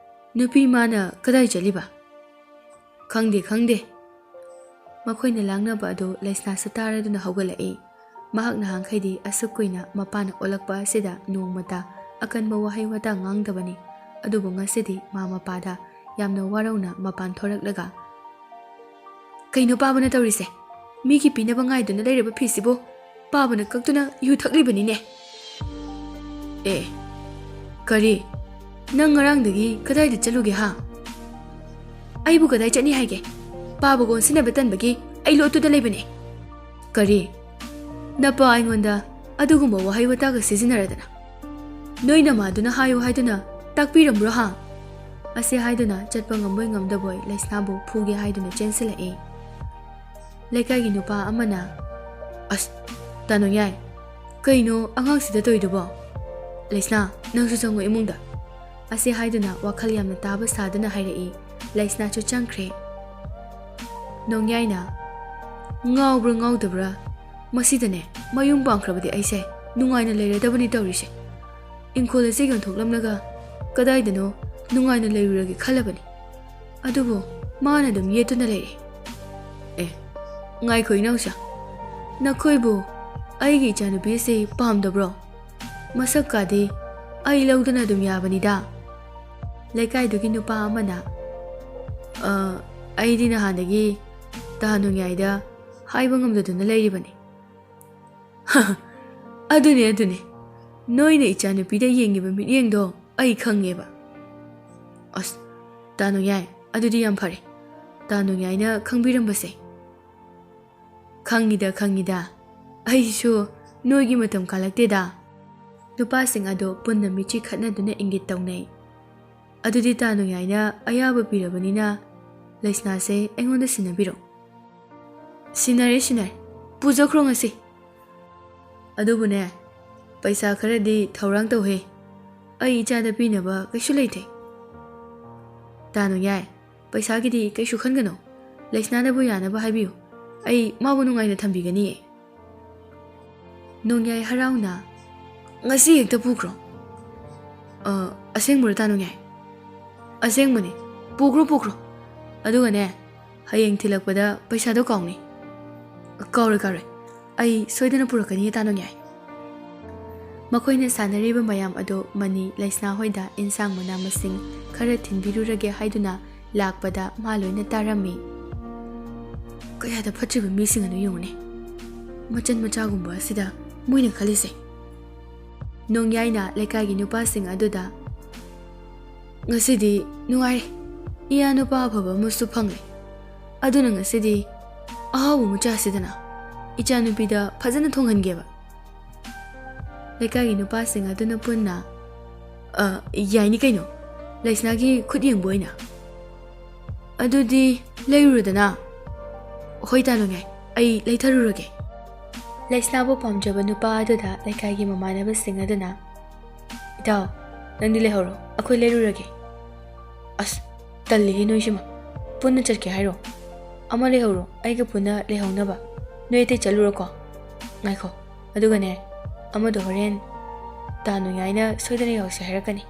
ꯅꯨꯄꯤ ꯃꯥꯅ ꯀꯗꯥꯏ ꯆꯠꯂꯤꯕ?" "ꯈꯪꯗꯦ, ꯈꯪꯗꯦ꯫" ꯃꯈꯣꯏꯅ ꯂꯥꯡꯅꯕ ꯑꯗꯨ ꯂꯩꯁꯅꯥꯁꯨ ꯇꯥꯔꯗꯨꯅ ꯍꯧꯒꯠꯂꯛꯏ꯫ ꯃꯍꯥꯛ ꯅꯍꯥꯟꯈꯩꯗꯤ ꯑꯁꯨꯛ ꯀꯨꯏꯅ ꯃꯄꯥꯅ ꯑꯣꯜꯂꯛꯄ ꯑꯁꯤꯗ ꯅꯣꯡꯃꯇ ꯑꯀꯟꯕ ꯋꯥꯍꯩ ꯋꯥꯇꯥ ꯉꯥꯡꯗꯕꯅꯤ꯫ ꯑꯗꯨꯕꯨ ꯉꯁꯤꯗꯤ ꯃꯥ ꯃꯄꯥꯗ ꯌꯥꯝꯅ ꯋꯥꯔꯧꯅ ꯃꯄꯥꯟ ꯊꯣꯔꯛꯂꯒ, "ꯀꯩꯅꯣ ꯄꯥꯕꯅ ꯇꯧꯔꯤꯁꯦ? ꯃꯤꯒꯤ ꯄꯤꯅꯕ ꯉꯥꯏꯗꯨꯅ ꯂꯩꯔꯕ ꯐꯤꯁꯤꯕꯨ ꯄꯥꯕꯅ ꯀꯛꯇꯨꯅ ꯌꯨ ꯊꯛꯂꯤꯕꯅꯤꯅꯦ꯫" "ꯑꯦ, ꯀꯔꯤ? ꯅꯪ ꯉꯔꯥꯡꯗꯒꯤ ꯀꯗꯥꯏꯗ ꯆꯠꯂꯨꯒꯦ, ꯍꯥ?" "ꯑꯩꯕꯨ ꯀꯗꯥꯏ ꯆꯠꯅꯤ ꯍꯥꯏꯒꯦ? ꯄꯥꯕꯒ ꯑꯣꯟꯁꯤꯟꯅꯕ ꯇꯟꯕꯒꯤ ꯑꯩ ꯂꯣꯠꯇꯨꯗ ꯂꯩꯕꯅꯦ꯫" "ꯀꯔꯤ? ꯅꯄꯥ ꯑꯩꯉꯣꯟꯗ ꯑꯗꯨꯒꯨꯝꯕ ꯋꯥꯍꯩ ꯋꯥꯇꯥꯒ ꯁꯤꯖꯤꯟꯅꯔꯗꯅ? ꯅꯣꯏ ꯅꯃꯥꯗꯨꯅ ꯍꯥꯏꯌꯨ ꯍꯥꯏꯗꯨꯅ ꯇꯥꯛꯄꯤꯔꯝꯕ꯭ꯔꯣ, ꯍꯥ?" ꯑꯁꯤ ꯍꯥꯏꯗꯨꯅ ꯆꯠꯄ ꯉꯝꯕꯣꯏ ꯉꯝꯗꯕꯣꯏ ꯂꯩꯁꯅꯥꯕꯨ ꯐꯨꯒꯦ ꯍꯥꯏꯗꯨꯅ ꯆꯦꯟꯁꯤꯜꯂꯛꯏ꯫ ꯂꯩꯀꯥꯏꯒꯤ ꯅꯨꯄꯥ ꯑꯃꯅ, "ꯑꯁ, ꯇꯥ ꯅꯣꯡꯌꯥꯏ, ꯀꯩꯅꯣ ꯑꯉꯥꯡꯁꯤꯗ ꯇꯧꯔꯤꯗꯨꯕꯣ? ꯂꯩꯁꯅꯥ, ꯅꯪꯁꯨ ꯆꯪꯉꯣ ꯏꯃꯨꯡꯗ꯫" ꯑꯁꯤ ꯍꯥꯏꯗꯨꯅ ꯋꯥꯈꯜ ꯌꯥꯝꯅ ꯇꯥꯕ ꯁꯥꯗꯨꯅ ꯍꯥꯏꯔꯛꯏ꯫ ꯂꯩꯁꯅꯥꯁꯨ ꯆꯪꯈ꯭ꯔꯦ꯫ ꯅꯣꯡꯌꯥꯏꯅ, "ꯉꯥꯎꯕ꯭ꯔꯥ ꯉꯥꯎꯗꯕ꯭ꯔꯥ? ꯃꯁꯤꯗꯅꯦ, ꯃꯌꯨꯝ ꯄꯥꯟꯈ꯭ꯔꯕꯗꯤ ꯑꯩꯁꯦ ꯅꯨꯡꯉꯥꯏꯅ ꯂꯩꯔꯗꯕꯅꯤ ꯇꯧꯔꯤꯁꯦ꯫ ꯏꯪꯈꯣꯜ ꯑꯁꯤ ꯌꯣꯟꯊꯣꯛꯂꯝꯂꯒ ꯀꯗꯥꯏꯗꯅꯣ ꯅꯨꯡꯉꯥꯏꯅ ꯂꯩꯔꯨꯔꯒꯦ ꯈꯜꯂꯕꯅꯤ꯫ ꯑꯗꯨꯕꯨ ꯃꯥꯅ ꯑꯗꯨꯝ ꯌꯦꯠꯇꯨꯅ ꯂꯩꯔꯦ꯫" "ꯑꯦ, ꯉꯥꯏꯈꯣ ꯏꯅꯥꯎꯆꯥ, ꯅꯈꯣꯏꯕꯨ ꯑꯩꯒꯤ ꯏꯆꯥꯅꯨꯄꯤ ꯑꯁꯤ ꯄꯥꯝꯗꯕ꯭ꯔꯣ? ꯃꯁꯛꯀꯥꯗꯤ ꯑꯩ ꯂꯧꯗꯅ ꯑꯗꯨꯝ ꯌꯥꯕꯅꯤꯗ꯫" ꯂꯩꯀꯥꯏꯗꯨꯒꯤ ꯅꯨꯄꯥ ꯑꯃꯅ, "ꯑ, ꯑꯩꯗꯤ ꯅꯍꯥꯟꯗꯒꯤ ꯇꯥ ꯅꯣꯡꯌꯥꯏꯗ ꯍꯥꯏꯕ ꯉꯝꯗꯗꯨꯅ ꯂꯩꯔꯤꯕꯅꯤ꯫ ꯑꯗꯨꯅꯦ, ꯑꯗꯨꯅꯦ꯫ ꯅꯣꯏꯅ ꯏꯆꯥꯅꯨꯄꯤꯗ ꯌꯦꯡꯉꯤꯕ ꯃꯤꯠꯌꯦꯡꯗꯣ ꯑꯩ ꯈꯪꯉꯦꯕ꯫ ꯑꯁ, ꯇꯥ ꯅꯣꯡꯌꯥꯏ, ꯑꯗꯨꯗꯤ ꯌꯥꯝ ꯐꯔꯦ꯫ ꯇꯥ ꯅꯣꯡꯌꯥꯏꯅ ꯈꯪꯕꯤꯔꯝꯕꯁꯦ꯫ ꯈꯪꯉꯤꯗ, ꯈꯪꯉꯤꯗ꯫ ꯑꯩꯁꯨ ꯅꯣꯏꯒꯤ ꯃꯇꯝ ꯀꯥꯜꯂꯛꯇꯦꯗ꯫ ꯅꯨꯄꯥꯁꯤꯡ ꯑꯗꯣ ꯄꯨꯟꯅ ꯃꯤꯠꯆꯤ ꯈꯠꯅꯗꯨꯅ ꯏꯪꯒꯤꯠ ꯇꯧꯅꯩ꯫ ꯑꯗꯨꯗꯤ ꯇꯥ ꯅꯣꯡꯌꯥꯏꯅ ꯑꯌꯥꯕ ꯄꯤꯔꯕꯅꯤꯅ ꯂꯩꯁꯅꯥꯁꯦ ꯑꯩꯉꯣꯟꯗ ꯁꯤꯟꯅꯕꯤꯔꯣ꯫ ꯁꯤꯟꯅꯔꯦ, ꯁꯤꯟꯅꯔꯦ꯫ ꯄꯨꯖꯈ꯭ꯔꯣ ꯉꯁꯤ꯫ ꯑꯗꯨꯕꯨꯅꯦ, ꯄꯩꯁꯥ ꯈꯔꯗꯤ ꯊꯧꯔꯥꯡ ꯇꯧꯍꯦ꯫ ꯑꯩ ꯏꯆꯥꯗ ꯄꯤꯅꯕ ꯀꯩꯁꯨ ꯂꯩꯇꯦ꯫ ꯇꯥ ꯅꯣꯡꯌꯥꯏ, ꯄꯩꯁꯥꯒꯤꯗꯤ ꯀꯩꯁꯨ ꯈꯟꯒꯅꯣ꯫ ꯂꯩꯁꯅꯥꯅꯕꯨ ꯌꯥꯅꯕ ꯍꯥꯏꯕꯤꯌꯨ꯫ ꯑꯩ ꯃꯥꯕꯨ ꯅꯨꯡꯉꯥꯏꯅ ꯊꯝꯕꯤꯒꯅꯤꯌꯦ꯫ ꯅꯣꯡꯌꯥꯏ ꯍꯔꯥꯎꯅ, "ꯉꯁꯤ ꯍꯦꯛꯇ ꯄꯨꯈ꯭ꯔꯣ꯫" "ꯑ, ꯑꯁꯦꯡꯕꯔꯣ ꯇꯥ ꯅꯣꯡꯌꯥꯏ?" "ꯑꯁꯦꯡꯕꯅꯦ꯫ ꯄꯨꯈ꯭ꯔꯣ, ꯄꯨꯈ꯭ꯔꯣ꯫ ꯑꯗꯨꯒꯅꯦ, ꯍꯌꯦꯡ ꯊꯤꯜꯂꯛꯄꯗ ꯄꯩꯁꯥꯗꯣ ꯀꯥꯎꯅꯤ꯫" "ꯀꯥꯎꯔꯣꯏ, ꯀꯥꯎꯔꯣꯏ꯫ ꯑꯩ ꯁꯣꯏꯗꯅ ꯄꯨꯔꯛꯀꯅꯤ, ꯇꯥ ꯅꯣꯡꯌꯥꯏ꯫" ꯃꯈꯣꯏꯅ ꯁꯥꯟꯅꯔꯤꯕ ꯃꯌꯥꯝ ꯑꯗꯨ ꯃꯅꯤ ꯂꯩꯁꯅꯥ ꯍꯣꯏꯗ ꯏꯟꯁꯥꯡ ꯃꯅꯥ ꯃꯁꯤꯡ ꯈꯔ ꯊꯤꯟꯕꯤꯔꯨꯔꯒꯦ ꯍꯥꯏꯗꯨꯅ ꯂꯥꯛꯄꯗ ꯃꯥ ꯂꯣꯏꯅ ꯇꯥꯔꯝꯃꯤ꯫ ꯀꯌꯥꯗ ꯐꯠꯇ꯭ꯔꯤꯕ ꯃꯤꯁꯤꯡ ꯑꯗꯨ ꯌꯦꯡꯉꯨꯅꯦ꯫ ꯃꯆꯟ ꯃꯆꯥꯒꯨꯝꯕ ꯑꯁꯤꯗ ꯃꯣꯏꯅ ꯈꯜꯂꯤꯁꯦ꯫ ꯅꯣꯡꯌꯥꯏꯅ ꯂꯩꯀꯥꯏꯒꯤ ꯅꯨꯄꯥꯁꯤꯡ ꯑꯗꯨꯗ, "ꯉꯁꯤꯗꯤ ꯅꯨꯡꯉꯥꯏꯔꯦ꯫ ꯏꯌꯥ ꯅꯨꯄꯥ ꯑꯐꯕ ꯑꯃꯁꯨ ꯐꯪꯂꯦ꯫ ꯑꯗꯨꯅ ꯉꯁꯤꯗꯤ ꯑꯍꯥꯎꯕ ꯑꯃ ꯆꯥꯁꯤꯗꯅ꯫ ꯏꯆꯥꯅꯨꯄꯤꯗ ꯐꯖꯅ ꯊꯣꯡꯍꯟꯒꯦꯕ꯫" ꯂꯩꯀꯥꯏꯒꯤ ꯅꯨꯄꯥꯁꯤꯡ ꯑꯗꯨꯅ ꯄꯨꯟꯅ, "ꯑ, ꯌꯥꯏꯅꯤ ꯀꯩꯅꯣ, ꯂꯩꯁꯅꯥꯒꯤ ꯈꯨꯠ ꯌꯦꯡꯕ ꯑꯣꯏꯅ꯫ ꯑꯗꯨꯗꯤ ꯂꯩꯔꯨꯔꯗꯅ꯫" "ꯍꯣꯏ ꯇꯥ ꯅꯣꯡꯌꯥꯏ, ꯑꯩ ꯂꯩꯊꯔꯨꯔꯒꯦ꯫" ꯂꯩꯁꯅꯥꯕꯨ ꯄꯥꯝꯖꯕ ꯅꯨꯄꯥ ꯑꯗꯨꯗ ꯂꯩꯀꯥꯏꯒꯤ ꯃꯃꯥꯟꯅꯕꯁꯤꯡ ꯑꯗꯨꯅ, "ꯏꯇꯥꯎ, ꯅꯪꯗꯤ ꯂꯩꯍꯧꯔꯣ, ꯑꯩꯈꯣꯏ ꯂꯩꯔꯨꯔꯒꯦ꯫" "ꯑꯁ, ꯇꯜꯂꯤꯍꯦ ꯅꯣꯏꯁꯤꯃ꯫ ꯄꯨꯟꯅ ꯆꯠꯀꯦ ꯍꯥꯏꯔꯣ? ꯑꯃ ꯂꯩꯍꯧꯔꯣ, ꯑꯩꯒ ꯄꯨꯟꯅ ꯂꯩꯍꯧꯅꯕ꯫ ꯅꯣꯏ ꯑꯇꯩ ꯆꯠꯂꯨꯔꯣꯀꯣ꯫ ꯉꯥꯏꯈꯣ, ꯑꯗꯨꯒꯅꯦ, ꯑꯃꯗꯣ ꯍꯣꯔꯦꯟ ꯇꯥ ꯅꯣꯡꯌꯥꯏꯅ ꯁꯣꯏꯗꯅ ꯌꯥꯎꯁꯦ ꯍꯥꯏꯔꯛꯀꯅꯤ꯫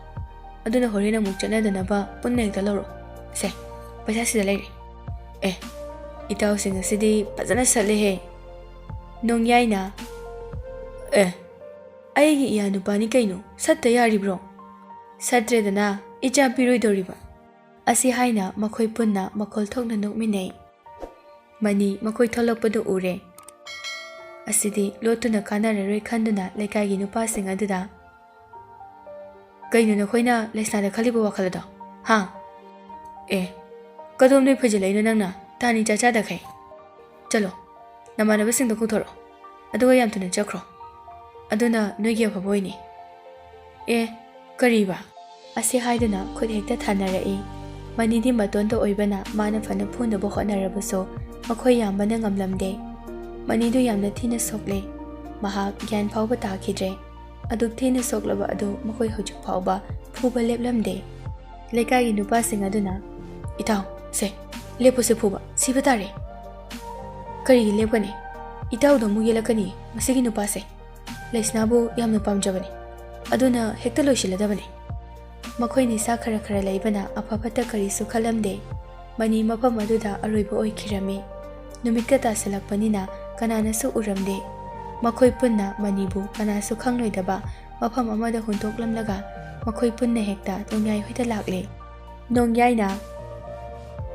ꯑꯗꯨꯅ ꯍꯣꯔꯦꯟ ꯑꯃꯨꯛ ꯆꯠꯅꯗꯅꯕ ꯄꯨꯟꯅ ꯍꯦꯛꯇ ꯂꯧꯔꯣ꯫ ꯁꯦ, ꯄꯩꯁꯥ ꯁꯤꯗ ꯂꯩꯔꯦ꯫ ꯑꯦ, ꯏꯇꯥꯎꯁꯤꯡ ꯑꯁꯤꯗꯤ ꯐꯖꯅ ꯁꯠꯂꯦꯍꯦ꯫" ꯅꯣꯡꯌꯥꯏꯅ, "ꯑꯦ, ꯑꯩꯒꯤ ꯏꯌꯥ ꯅꯨꯄꯥꯅꯤ ꯀꯩꯅꯣ, ꯁꯠꯇ ꯌꯥꯔꯤꯕ꯭ꯔꯣ? ꯁꯠꯇ꯭ꯔꯦꯗꯅ ꯏꯆꯥ ꯄꯤꯔꯣꯏꯗꯧꯔꯤꯕ꯫" ꯑꯁꯤ ꯍꯥꯏꯅ ꯃꯈꯣꯏ ꯄꯨꯟꯅ ꯃꯈꯣꯜ ꯊꯣꯛꯅ ꯅꯣꯛꯃꯤꯟꯅꯩ꯫ ꯃꯅꯤ ꯃꯈꯣꯏ ꯊꯣꯛꯂꯛꯄꯗꯨ ꯎꯔꯦ꯫ ꯑꯁꯤꯗꯤ ꯂꯣꯠꯇꯨꯅ ꯀꯥꯟꯅꯔꯔꯣꯏ ꯈꯟꯗꯨꯅ ꯂꯩꯀꯥꯏꯒꯤ ꯅꯨꯄꯥꯁꯤꯡ ꯑꯗꯨꯗ, "ꯀꯩꯅꯣ ꯅꯈꯣꯏꯅ ꯂꯩꯁꯅꯥꯗ ꯈꯜꯂꯤꯕ ꯋꯥꯈꯜ ꯑꯗꯣ? ꯍꯥ? ꯑꯦ, ꯀꯗꯣꯝꯗꯩ ꯐꯩꯖꯤꯜꯂꯛꯏꯅꯣ ꯅꯪꯅ? ꯇꯥꯅꯤ ꯆꯥ ꯆꯥꯗꯈꯩ꯫ ꯆꯠꯂꯣ, ꯅꯃꯥꯟꯅꯕꯁꯤꯡꯗꯣ ꯀꯧꯊꯣꯔꯛꯑꯣ, ꯑꯗꯨꯒ ꯌꯥꯝ ꯊꯨꯅ ꯆꯠꯈ꯭ꯔꯣ꯫ ꯑꯗꯨꯅ ꯅꯣꯏꯒꯤ ꯑꯐꯕ ꯑꯣꯏꯅꯤ꯫ ꯑꯦ, ꯀꯔꯤꯕ?" ꯑꯁꯤ ꯍꯥꯏꯗꯨꯅ ꯈꯨꯠ ꯍꯦꯛꯇ ꯊꯥꯅꯔꯛꯏ꯫ ꯃꯅꯤꯗꯤ ꯃꯇꯣꯟꯗ ꯑꯣꯏꯕꯅ ꯃꯥꯅ ꯐꯅ ꯐꯨꯅꯕ ꯍꯣꯠꯅꯔꯕꯁꯨ ꯃꯈꯣꯏ ꯌꯥꯝꯕꯅ ꯉꯝꯂꯝꯗꯦ꯫ ꯃꯅꯤꯗꯨ ꯌꯥꯝꯅ ꯊꯤꯅ ꯁꯣꯛꯂꯦ꯫ ꯃꯍꯥꯛ ꯒ꯭ꯌꯥꯟ ꯐꯥꯎꯕ ꯇꯥꯈꯤꯗ꯭ꯔꯦ꯫ ꯑꯗꯨꯛ ꯊꯤꯅ ꯁꯣꯛꯂꯕ ꯑꯗꯨ ꯃꯈꯣꯏ ꯍꯧꯖꯤꯛ ꯐꯥꯎꯕ ꯐꯨꯕ ꯂꯦꯞꯂꯝꯗꯦ꯫ ꯂꯩꯀꯥꯏꯒꯤ ꯅꯨꯄꯥꯁꯤꯡ ꯑꯗꯨꯅ, "ꯏꯇꯥꯎ, ꯁꯦ, ꯂꯦꯞꯄꯨꯁꯦ ꯐꯨꯕ, ꯁꯤꯕ ꯇꯥꯔꯦ"꯫ "ꯀꯔꯤꯒꯤ ꯂꯦꯞꯀꯅꯤ? ꯏꯇꯥꯎꯗ ꯑꯃꯨꯛ ꯌꯦꯜꯂꯛꯀꯅꯤ ꯃꯁꯤꯒꯤ ꯅꯨꯄꯥꯁꯦ꯫ ꯂꯩꯁꯅꯥꯕꯨ ꯌꯥꯝꯅ ꯄꯥꯝꯖꯕꯅꯤ, ꯑꯗꯨꯅ ꯍꯦꯛꯇ ꯂꯣꯏꯁꯤꯜꯂꯗꯕꯅꯤ"꯫ ꯃꯈꯣꯏ ꯅꯤꯁꯥ ꯈꯔ ꯈꯔ ꯂꯩꯕꯅ ꯑꯐ ꯐꯠꯇ ꯀꯔꯤꯁꯨ ꯈꯜꯂꯝꯗꯦ꯫ ꯃꯅꯤ ꯃꯐꯝ ꯑꯗꯨꯗ ꯑꯔꯣꯏꯕ ꯑꯣꯏꯈꯤꯔꯝꯃꯤ꯫ ꯅꯨꯃꯤꯠꯀ ꯇꯥꯁꯤꯜꯂꯛꯄꯅꯤꯅ ꯀꯅꯥꯅꯁꯨ ꯎꯔꯝꯗꯦ꯫ ꯃꯈꯣꯏ ꯄꯨꯟꯅ ꯃꯅꯤꯕꯨ ꯀꯅꯥꯁꯨ ꯈꯪꯂꯣꯏꯗꯕ ꯃꯐꯝ ꯑꯃꯗ ꯍꯨꯟꯗꯣꯛꯂꯝꯂꯒ ꯃꯈꯣꯏ ꯄꯨꯟꯅ ꯍꯦꯛꯇ ꯅꯣꯡꯌꯥꯏ ꯍꯣꯏꯗ ꯂꯥꯛꯂꯦ꯫ ꯅꯣꯡꯌꯥꯏꯅ,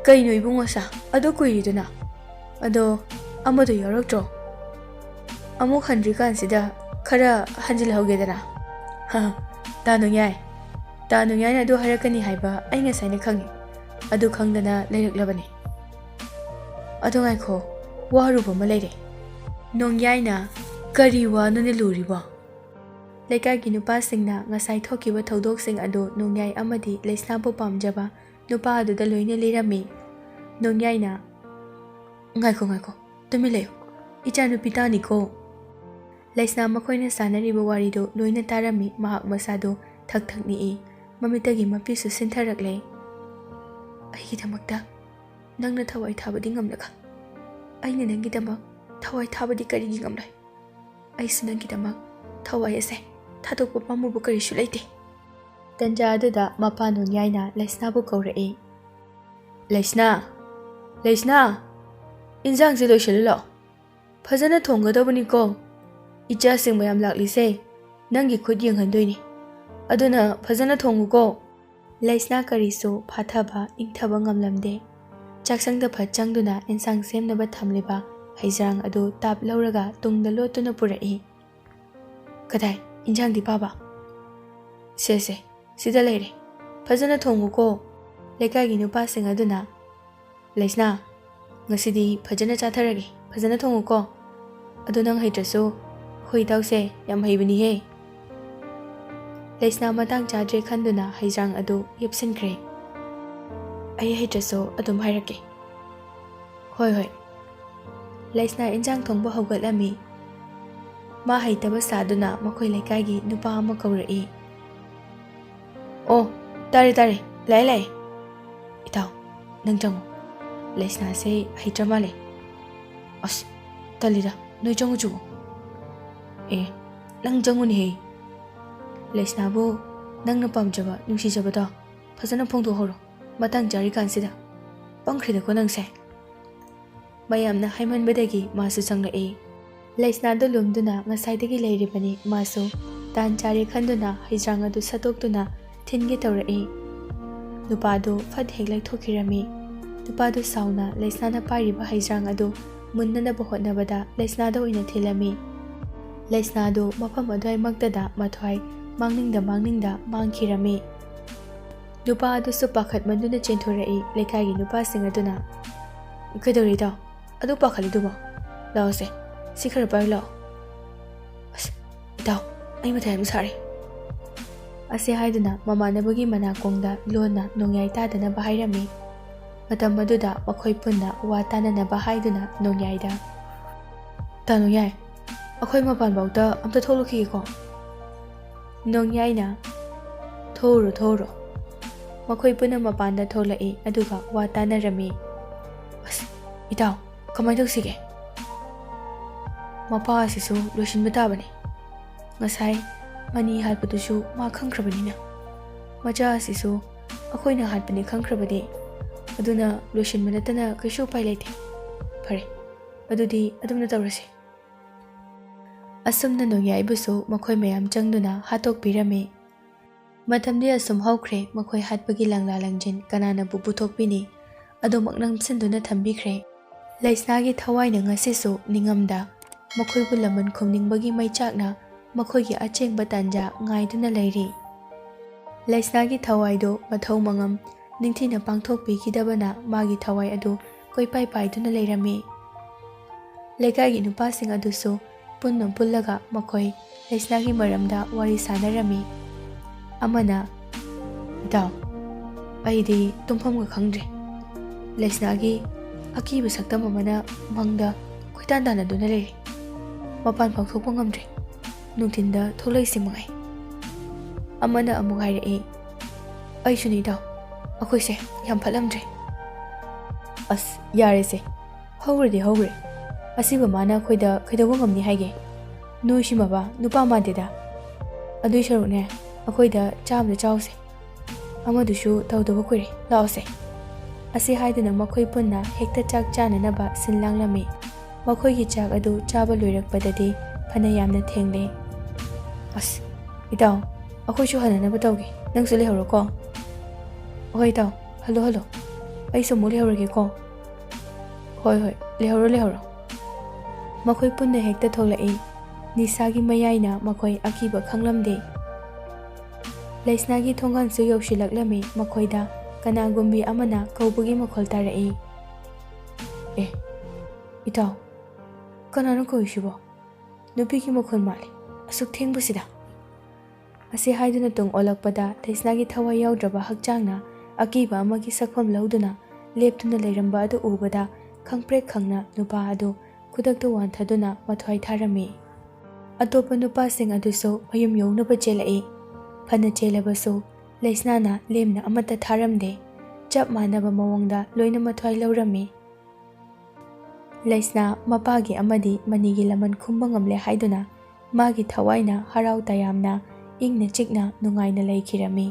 "ꯀꯩꯅꯣ ꯏꯕꯨꯡꯉꯣ ꯁꯥ, ꯑꯗꯨ ꯀꯨꯏꯔꯤꯗꯨꯅ? ꯑꯗꯣ ꯑꯃꯗꯣ ꯌꯥꯎꯔꯛꯇ꯭ꯔꯣ? ꯑꯃꯨꯛ ꯍꯟꯗ꯭ꯔꯤꯀꯥꯟꯁꯤꯗ ꯈꯔ ꯍꯟꯖꯤꯜꯍꯧꯒꯦꯗꯅ"꯫ ꯍ, ꯇꯥ ꯅꯣꯡꯌꯥꯏ, ꯇꯥ ꯅꯣꯡꯌꯥꯏꯅ ꯑꯗꯨ ꯍꯥꯏꯔꯛꯀꯅꯤ ꯍꯥꯏꯕ ꯑꯩ ꯉꯁꯥꯏꯅ ꯈꯪꯉꯤ꯫ ꯑꯗꯨ ꯈꯪꯗꯅ ꯂꯩꯔꯛꯂꯕꯅꯤ꯫ ꯑꯗꯣ ꯉꯥꯏꯈꯣ, ꯋꯥꯔꯨꯕ ꯑꯃ ꯂꯩꯔꯦ꯫ ꯅꯣꯡꯌꯥꯏꯅ, "ꯀꯔꯤ ꯋꯥꯅꯣꯅꯦ ꯂꯨꯔꯤꯕꯣ?" ꯂꯩꯀꯥꯏꯒꯤ ꯅꯨꯄꯥꯁꯤꯡꯅ ꯉꯁꯥꯏ ꯊꯣꯛꯈꯤꯕ ꯊꯧꯗꯣꯛꯁꯤꯡ ꯑꯗꯨ ꯅꯣꯡꯌꯥꯏ ꯑꯃꯗꯤ ꯂꯩꯁꯅꯥꯕꯨ ꯄꯥꯝꯖꯕ ꯅꯨꯄꯥ ꯑꯗꯨꯗ ꯂꯣꯏꯅ ꯂꯤꯔꯝꯃꯤ꯫ ꯅꯣꯡꯌꯥꯏꯅ, "ꯉꯥꯏꯈꯣ, ꯉꯥꯏꯈꯣ, ꯇꯨꯃꯤꯟ ꯂꯩꯌꯨ꯫ ꯏꯆꯥꯅꯨꯄꯤ ꯇꯥꯅꯤꯀꯣ"꯫ ꯂꯩꯁꯅꯥ ꯃꯈꯣꯏꯅ ꯁꯥꯟꯅꯔꯤꯕ ꯋꯥꯔꯤꯗꯨ ꯂꯣꯏꯅ ꯇꯥꯔꯝꯃꯤ꯫ ꯃꯍꯥꯛ ꯃꯁꯥꯗꯨ ꯊꯛ ꯊꯛ ꯅꯤꯛꯏ꯫ ꯃꯃꯤꯠꯇꯒꯤ ꯃꯄꯤꯁꯨ ꯁꯤꯟꯊꯔꯛꯂꯦ꯫ "ꯑꯩꯒꯤꯗꯃꯛꯇ ꯅꯪꯅ ꯊꯋꯥꯏ ꯊꯥꯕꯗꯤ ꯉꯝꯂꯒ ꯑꯩꯅ ꯅꯪꯒꯤꯗꯃꯛ ꯊꯋꯥꯏ ꯊꯥꯕꯗꯤ ꯀꯔꯤꯒꯤ ꯉꯝꯂꯣꯏ? ꯑꯩꯁꯨ ꯅꯪꯒꯤꯗꯃꯛ ꯊꯋꯥꯏ ꯑꯁꯦ ꯊꯥꯗꯣꯛꯄ ꯄꯥꯝꯃꯨꯕ ꯀꯔꯤꯁꯨ ꯂꯩꯇꯦ"꯫ ꯇꯟꯖꯥ ꯑꯗꯨꯗ ꯃꯄꯥ ꯅꯣꯡꯌꯥꯏꯅ ꯂꯩꯁꯅꯥꯕꯨ ꯀꯧꯔꯛꯏ꯫ "ꯂꯩꯁꯅꯥ, ꯂꯩꯁꯅꯥ, ꯏꯟꯖꯥꯡꯁꯦ ꯂꯣꯏꯁꯤꯜꯂꯨ ꯂꯥꯛꯑꯣ꯫ ꯐꯖꯅ ꯊꯣꯡꯒꯗꯕꯅꯤꯀꯣ꯫ ꯏꯆꯥꯁꯤꯡ ꯃꯌꯥꯝ ꯂꯥꯛꯂꯤꯁꯦ ꯅꯪꯒꯤ ꯈꯨꯠ ꯌꯦꯡꯍꯟꯗꯣꯏꯅꯤ꯫ ꯑꯗꯨꯅ ꯐꯖꯅ ꯊꯣꯡꯉꯨꯀꯣ"꯫ ꯂꯩꯁꯅꯥ ꯀꯔꯤꯁꯨ ꯐꯥꯊꯕ, ꯏꯪꯊꯕ ꯉꯝꯂꯝꯗꯦ꯫ ꯆꯥꯛꯁꯪꯗ ꯐꯠ ꯆꯪꯗꯨꯅ ꯏꯟꯁꯥꯡ ꯁꯦꯝꯅꯕ ꯊꯝꯂꯤꯕ ꯍꯩꯖ꯭ꯔꯥꯡ ꯑꯗꯨ ꯇꯥꯞ ꯂꯧꯔꯒ ꯇꯨꯡꯗ ꯂꯣꯠꯇꯨꯅ ꯄꯨꯔꯛꯏ꯫ "ꯀꯗꯥꯏ? ꯏꯟꯁꯥꯡꯗꯤ ꯄꯥꯕ?" "ꯁꯦ, ꯁꯦ, ꯁꯤꯗ ꯂꯩꯔꯦ꯫ ꯐꯖꯅ ꯊꯣꯡꯉꯨꯀꯣ꯫" ꯂꯩꯀꯥꯏꯒꯤ ꯅꯨꯄꯥꯁꯤꯡ ꯑꯗꯨꯅ, "ꯂꯩꯁꯅꯥ, ꯉꯁꯤꯗꯤ ꯐꯖꯅ ꯆꯥꯊꯔꯒꯦ, ꯐꯖꯅ ꯊꯣꯡꯉꯨꯀꯣ꯫ ꯑꯗꯣ ꯅꯪ ꯍꯩꯇ꯭ꯔꯁꯨ ꯑꯩꯈꯣꯏ ꯏꯇꯥꯎꯁꯦ ꯌꯥꯝ ꯍꯩꯕꯅꯤꯍꯦ꯫" ꯂꯩꯁꯅꯥ ꯃꯇꯥꯡ ꯆꯥꯗ꯭ꯔꯦ ꯈꯟꯗꯨꯅ ꯍꯩꯖ꯭ꯔꯥꯡ ꯑꯗꯨ ꯌꯦꯞꯁꯤꯟꯈ꯭ꯔꯦ꯫ "ꯑꯩ ꯍꯩꯇ꯭ꯔꯁꯨ ꯑꯗꯨꯝ ꯍꯥꯏꯔꯛꯀꯦ꯫" "ꯍꯣꯏ, ꯍꯣꯏ꯫" ꯂꯩꯁꯅꯥ ꯏꯟꯖꯥꯡ ꯊꯣꯡꯕ ꯍꯧꯒꯠꯂꯝꯃꯤ꯫ ꯃꯥ ꯍꯩꯇꯕ ꯁꯥꯗꯨꯅ ꯃꯈꯣꯏ ꯂꯩꯀꯥꯏꯒꯤ ꯅꯨꯄꯥ ꯑꯃ ꯀꯧꯔꯛꯏ꯫ "ꯑꯣ, ꯇꯥꯔꯦ, ꯇꯥꯔꯦ, ꯂꯥꯛꯑꯦ, ꯂꯥꯛꯑꯦ꯫ ꯏꯇꯥꯎ, ꯅꯪ ꯆꯪꯉꯣ꯫ ꯂꯩꯁꯅꯥꯁꯦ ꯍꯩꯇ꯭ꯔ ꯃꯥꯜꯂꯦ꯫" "ꯑꯁ, ꯇꯜꯂꯤꯗ, ꯅꯣꯏ ꯆꯪꯉꯨ ꯆꯣ꯫" "ꯑꯦ, ꯅꯪ ꯆꯪꯉꯨꯅꯦꯍꯦ꯫ ꯂꯩꯁꯅꯥꯕꯨ ꯅꯪꯅ ꯄꯥꯝꯖꯕ, ꯅꯨꯡꯁꯤꯖꯕꯗꯣ ꯐꯖꯅ ꯐꯣꯡꯗꯣꯛꯍꯧꯔꯣ, ꯃꯇꯥꯡ ꯆꯥꯔꯤꯀꯥꯟꯁꯤꯗ꯫ ꯄꯪꯈ꯭ꯔꯦꯗꯀꯣ ꯅꯪꯁꯦ꯫" ꯃꯌꯥꯝꯅ ꯍꯥꯏꯃꯟꯕꯗꯒꯤ ꯃꯥꯁꯨ ꯆꯪꯂꯛꯏ꯫ ꯂꯩꯁꯅꯥꯗꯨ ꯂꯨꯝꯗꯨꯅ ꯉꯁꯥꯏꯗꯒꯤ ꯂꯩꯔꯤꯕꯅꯤ꯫ ꯃꯥꯁꯨ ꯇꯥꯟ ꯆꯥꯔꯦ ꯈꯟꯗꯨꯅ ꯍꯩꯖ꯭ꯔꯥꯡ ꯑꯗꯨ ꯁꯠꯇꯣꯛꯇꯨꯅ ꯊꯤꯟꯒꯦ ꯇꯧꯔꯛꯏ꯫ ꯅꯨꯄꯥꯗꯨ ꯐꯠ ꯍꯦꯛ ꯂꯩꯊꯣꯛꯈꯤꯔꯝꯃꯤ꯫ ꯅꯨꯄꯥꯗꯨ ꯁꯥꯎꯅ ꯂꯩꯁꯅꯥꯅ ꯄꯥꯏꯔꯤꯕ ꯍꯩꯖ꯭ꯔꯥꯡ ꯑꯗꯨ ꯃꯨꯟꯅꯅꯕ ꯍꯣꯠꯅꯕꯗ ꯂꯩꯁꯅꯥꯗ ꯑꯣꯏꯅ ꯊꯤꯜꯂꯝꯃꯤ꯫ ꯂꯩꯁꯅꯥꯗꯨ ꯃꯐꯝ ꯑꯗꯨꯋꯥꯏꯃꯛꯇꯗ ꯃꯊ꯭ꯋꯥꯏ ꯃꯥꯡꯅꯤꯡꯗ ꯃꯥꯡꯅꯤꯡꯗ ꯃꯥꯡꯈꯤꯔꯝꯃꯤ꯫ ꯅꯨꯄꯥ ꯑꯗꯨꯁꯨ ꯄꯥꯈꯠꯃꯟꯗꯨꯅ ꯆꯦꯟꯊꯣꯔꯛꯏ꯫ ꯂꯩꯀꯥꯏꯒꯤ ꯅꯨꯄꯥꯁꯤꯡ ꯑꯗꯨꯅ, "ꯀꯩꯗꯧꯔꯤꯗꯣ? ꯑꯗꯨ ꯄꯥꯈꯠꯂꯤꯗꯨꯕꯣ? ꯂꯥꯛꯑꯣꯁꯦ, ꯁꯤ ꯈꯔ ꯄꯥꯏꯌꯨ ꯂꯥꯛꯑꯣ꯫" "ꯑꯁ, ꯏꯇꯥꯎ, ꯑꯩ ꯃꯊꯥ ꯌꯥꯝ ꯁꯥꯔꯦ꯫" ꯑꯁꯤ ꯍꯥꯏꯗꯨꯅ ꯃꯃꯥꯟꯅꯕꯒꯤ ꯃꯅꯥꯀꯣꯡꯗ ꯂꯣꯟꯅ ꯅꯣꯡꯌꯥꯏ ꯇꯥꯗꯅꯕ ꯍꯥꯏꯔꯝꯃꯤ꯫ ꯃꯇꯝ ꯑꯗꯨꯗ ꯃꯈꯣꯏ ꯄꯨꯟꯅ ꯋꯥ ꯇꯥꯅꯅꯕ ꯍꯥꯏꯗꯨꯅ ꯅꯣꯡꯌꯥꯏꯗ, "ꯇꯥ ꯅꯣꯡꯌꯥꯏ, ꯑꯩꯈꯣꯏ ꯃꯄꯥꯟꯐꯥꯎꯗ ꯑꯝꯇ ꯊꯣꯛꯂꯛꯈꯤꯒꯦꯀꯣ꯫" ꯅꯣꯡꯌꯥꯏꯅ, "ꯊꯣꯛꯎꯔꯣ, ꯊꯣꯛꯎꯔꯣ꯫" ꯃꯈꯣꯏ ꯄꯨꯟꯅ ꯃꯄꯥꯟꯗ ꯊꯣꯛꯂꯛꯏ, ꯑꯗꯨꯒ ꯋꯥ ꯇꯥꯅꯔꯝꯃꯤ꯫ "ꯑꯁ, ꯏꯇꯥꯎ, ꯀꯃꯥꯏꯅ ꯇꯧꯁꯤꯒꯦ? ꯃꯄꯥ ꯑꯁꯤꯁꯨ ꯂꯣꯏꯁꯤꯟꯕ ꯇꯥꯕꯅꯤ꯫ ꯉꯁꯥꯏ ꯃꯅꯤ ꯍꯥꯠꯄꯗꯨꯁꯨ ꯃꯥ ꯈꯪꯈ꯭ꯔꯕꯅꯤꯅ, ꯃꯆꯥ ꯑꯁꯤꯁꯨ ꯑꯩꯈꯣꯏꯅ ꯍꯥꯠꯄꯅꯤ ꯈꯪꯈ꯭ꯔꯕꯗꯤ, ꯑꯗꯨꯅ ꯂꯣꯏꯁꯤꯟꯕ ꯅꯠꯇꯅ ꯀꯩꯁꯨ ꯎꯄꯥꯏ ꯂꯩꯇꯦ꯫ ꯐꯔꯦ, ꯑꯗꯨꯗꯤ ꯑꯗꯨꯝꯅ ꯇꯧꯔꯁꯤ꯫" ꯑꯁꯨꯝꯅ ꯅꯣꯡꯌꯥꯏꯕꯨꯁꯨ ꯃꯈꯣꯏ ꯃꯌꯥꯝ ꯆꯪꯗꯨꯅ ꯍꯥꯠꯇꯣꯛꯄꯤꯔꯝꯃꯤ꯫ ꯃꯇꯝꯗꯤ ꯑꯁꯨꯝ ꯍꯧꯈ꯭ꯔꯦ, ꯃꯈꯣꯏ ꯍꯥꯠꯄꯒꯤ ꯂꯪꯂꯥ ꯂꯪꯖꯤꯟ ꯀꯅꯥꯅꯕꯨ ꯄꯨꯊꯣꯛꯄꯤꯅꯤ? ꯑꯗꯨꯃꯛ ꯅꯝꯁꯤꯟꯗꯨꯅ ꯊꯝꯕꯤꯈ꯭ꯔꯦ꯫ ꯂꯩꯁꯅꯥꯒꯤ ꯊꯋꯥꯏꯅ ꯉꯁꯤꯁꯨ ꯅꯤꯡꯉꯝꯗ ꯃꯈꯣꯏꯕꯨ ꯂꯃꯟ ꯈꯨꯝꯅꯤꯡꯕꯒꯤ ꯃꯩꯆꯥꯛꯅ ꯃꯈꯣꯏꯒꯤ ꯑꯆꯦꯡꯕ ꯇꯥꯟꯖꯥ ꯉꯥꯏꯗꯨꯅ ꯂꯩꯔꯤ꯫ ꯂꯩꯁꯅꯥꯒꯤ ꯊꯋꯥꯏꯗꯨ ꯃꯊꯧ ꯃꯉꯝ ꯅꯤꯡꯊꯤꯅ ꯄꯥꯡꯊꯣꯛꯄꯤꯈꯤꯗꯕꯅ ꯃꯥꯒꯤ ꯊꯋꯥꯏ ꯑꯗꯨ ꯀꯣꯏꯄꯥꯏ ꯄꯥꯏꯗꯨꯅ ꯂꯩꯔꯝꯃꯤ꯫ ꯂꯩꯀꯥꯏꯒꯤ ꯅꯨꯄꯥꯁꯤꯡ ꯑꯗꯨꯁꯨ ꯄꯨꯟꯅ ꯄꯨꯜꯂꯒ ꯃꯈꯣꯏ ꯂꯩꯁꯅꯥꯒꯤ ꯃꯔꯝꯗ ꯋꯥꯔꯤ ꯁꯥꯟꯅꯔꯝꯃꯤ꯫ ꯑꯃꯅ, "ꯏꯇꯥꯎ, ꯑꯩꯗꯤ ꯇꯨꯝꯐꯝꯒ ꯈꯪꯗ꯭ꯔꯦ꯫ ꯂꯩꯁꯅꯥꯒꯤ ꯑꯀꯤꯕ ꯁꯛꯇꯝ ꯑꯃꯅ ꯃꯪꯗ ꯀꯣꯏꯇꯥꯟ ꯇꯥꯟꯅꯗꯨꯅ ꯂꯩꯔꯤ꯫ ꯃꯄꯥꯟ ꯐꯥꯎ ꯊꯣꯛꯄ ꯉꯝꯗ꯭ꯔꯦ꯫ ꯅꯨꯡꯊꯤꯟꯗ ꯊꯣꯛꯂꯛꯏꯁꯤ ꯃꯉꯥꯏ꯫" ꯑꯃꯅ ꯑꯃꯨꯛ ꯍꯥꯏꯔꯛꯏ, "ꯑꯩꯁꯨꯅꯤ ꯏꯇꯥꯎ, ꯑꯩꯈꯣꯏꯁꯦ ꯌꯥꯝ ꯐꯠꯂꯝꯗ꯭ꯔꯦ꯫" "ꯑꯁ, ꯌꯥꯔꯦꯁꯦ, ꯍꯧꯈ꯭ꯔꯗꯤ ꯍꯧꯈ꯭ꯔꯦ꯫ ꯑꯁꯤꯕ ꯃꯥꯅ ꯑꯩꯈꯣꯏꯗ ꯀꯩꯗꯧꯕ ꯉꯝꯅꯤ ꯍꯥꯏꯒꯦ? ꯅꯣꯏꯁꯤꯃꯕ ꯅꯨꯄꯥ ꯃꯥꯟꯗꯦꯗ꯫ ꯑꯗꯨꯏ ꯁꯔꯨꯛꯅꯦ, ꯑꯩꯈꯣꯏꯗ ꯆꯥ ꯑꯃꯗ ꯆꯥꯎꯁꯦ꯫ ꯑꯃꯗꯨꯁꯨ ꯇꯧꯗꯕ ꯀꯨꯏꯔꯦ, ꯂꯥꯛꯑꯣꯁꯦ꯫" ꯑꯁꯤ ꯍꯥꯏꯗꯨꯅ ꯃꯈꯣꯏ ꯄꯨꯟꯅ ꯍꯦꯛꯇ ꯆꯥꯛ ꯆꯥꯅꯅꯕ ꯁꯤꯟ ꯂꯥꯡꯂꯝꯃꯤ꯫ ꯃꯈꯣꯏꯒꯤ ꯆꯥꯛ ꯑꯗꯨ ꯆꯥꯕ ꯂꯣꯏꯔꯛꯄꯗꯗꯤ ꯐꯅ ꯌꯥꯝꯅ ꯊꯦꯡꯂꯦ꯫ "ꯑꯁ, ꯏꯇꯥꯎ, ꯑꯩꯈꯣꯏꯁꯨ ꯍꯟꯅꯅꯕ ꯇꯧꯒꯦ, ꯅꯪꯁꯨ ꯂꯩꯍꯧꯔꯣꯀꯣ꯫" "ꯍꯣꯏ ꯏꯇꯥꯎ, ꯍꯜꯂꯣ ꯍꯜꯂꯣ, ꯑꯩꯁꯨ ꯑꯃꯨꯛ ꯂꯩꯍꯧꯔꯒꯦꯀꯣ꯫" "ꯍꯣꯏ ꯍꯣꯏ, ꯂꯩꯍꯧꯔꯣ ꯂꯩꯍꯧꯔꯣ꯫" ꯃꯈꯣꯏ ꯄꯨꯟꯅ ꯍꯦꯛꯇ ꯊꯣꯛꯂꯛꯏ꯫ ꯅꯤꯁꯥꯒꯤ ꯃꯌꯥꯏꯅ ꯃꯈꯣꯏ ꯑꯀꯤꯕ ꯈꯪꯂꯝꯗꯦ꯫ ꯂꯩꯁꯅꯥꯒꯤ ꯊꯣꯡꯒꯥꯟꯁꯨ ꯌꯧꯁꯤꯜꯂꯛꯂꯝꯃꯤ꯫ ꯃꯈꯣꯏꯗ ꯀꯅꯥꯒꯨꯝꯕꯤ ꯑꯃꯅ ꯀꯧꯕꯒꯤ ꯃꯈꯣꯜ ꯇꯥꯔꯛꯏ꯫ "ꯑꯦ, ꯏꯇꯥꯎ, ꯀꯅꯥꯅꯣ ꯀꯧꯏꯁꯤꯕꯣ? ꯅꯨꯄꯤꯒꯤ ꯃꯈꯣꯜ ꯃꯥꯜꯂꯤ, ꯑꯁꯨꯛ ꯊꯦꯡꯕꯁꯤꯗ?" ꯑꯁꯤ ꯍꯥꯏꯗꯨꯅ ꯇꯨꯡ ꯑꯣꯜꯂꯛꯄꯗ ꯂꯩꯁꯅꯥꯒꯤ ꯊꯋꯥꯏ ꯌꯥꯎꯗ꯭ꯔꯕ ꯍꯛꯆꯥꯡꯅ ꯑꯀꯤꯕ ꯑꯃꯒꯤ ꯁꯛꯐꯝ ꯂꯧꯗꯨꯅ ꯂꯦꯞꯇꯨꯅ ꯂꯩꯔꯝꯕ ꯑꯗꯨ ꯎꯕꯗ ꯈꯪꯄ꯭ꯔꯦꯛ ꯈꯪꯅ ꯅꯨꯄꯥ ꯑꯗꯨ ꯈꯨꯗꯛꯇ ꯋꯥꯟꯊꯗꯨꯅ ꯃꯊ꯭ꯋꯥꯏ ꯊꯥꯔꯝꯃꯤ꯫ ꯑꯇꯣꯞꯄ ꯅꯨꯄꯥꯁꯤꯡ ꯑꯗꯨꯁꯨ ꯃꯌꯨꯝ ꯌꯧꯅꯕ ꯆꯦꯜꯂꯛꯏ꯫ ꯐꯅ ꯆꯦꯜꯂꯕꯁꯨ ꯂꯩꯁꯅꯥꯅ ꯂꯦꯝꯅ ꯑꯃꯠꯇ ꯊꯥꯔꯝꯗꯦ꯫ ꯆꯞ ꯃꯥꯟꯅꯕ ꯃꯑꯣꯡꯗ ꯂꯣꯏꯅ ꯃꯊ꯭ꯋꯥꯏ ꯂꯧꯔꯝꯃꯤ꯫ ꯂꯩꯁꯅꯥ ꯃꯄꯥꯒꯤ ꯑꯃꯗꯤ ꯃꯅꯤꯒꯤ ꯂꯃꯟ ꯈꯨꯝꯕ ꯉꯝꯂꯦ ꯍꯥꯏꯗꯨꯅ ꯃꯥꯒꯤ ꯊꯋꯥꯏꯅ ꯍꯔꯥꯎ ꯇꯌꯥꯝꯅ ꯏꯪꯅ ꯆꯤꯛꯅ ꯅꯨꯡꯉꯥꯏꯅ ꯂꯩꯈꯤꯔꯝꯃꯤ꯫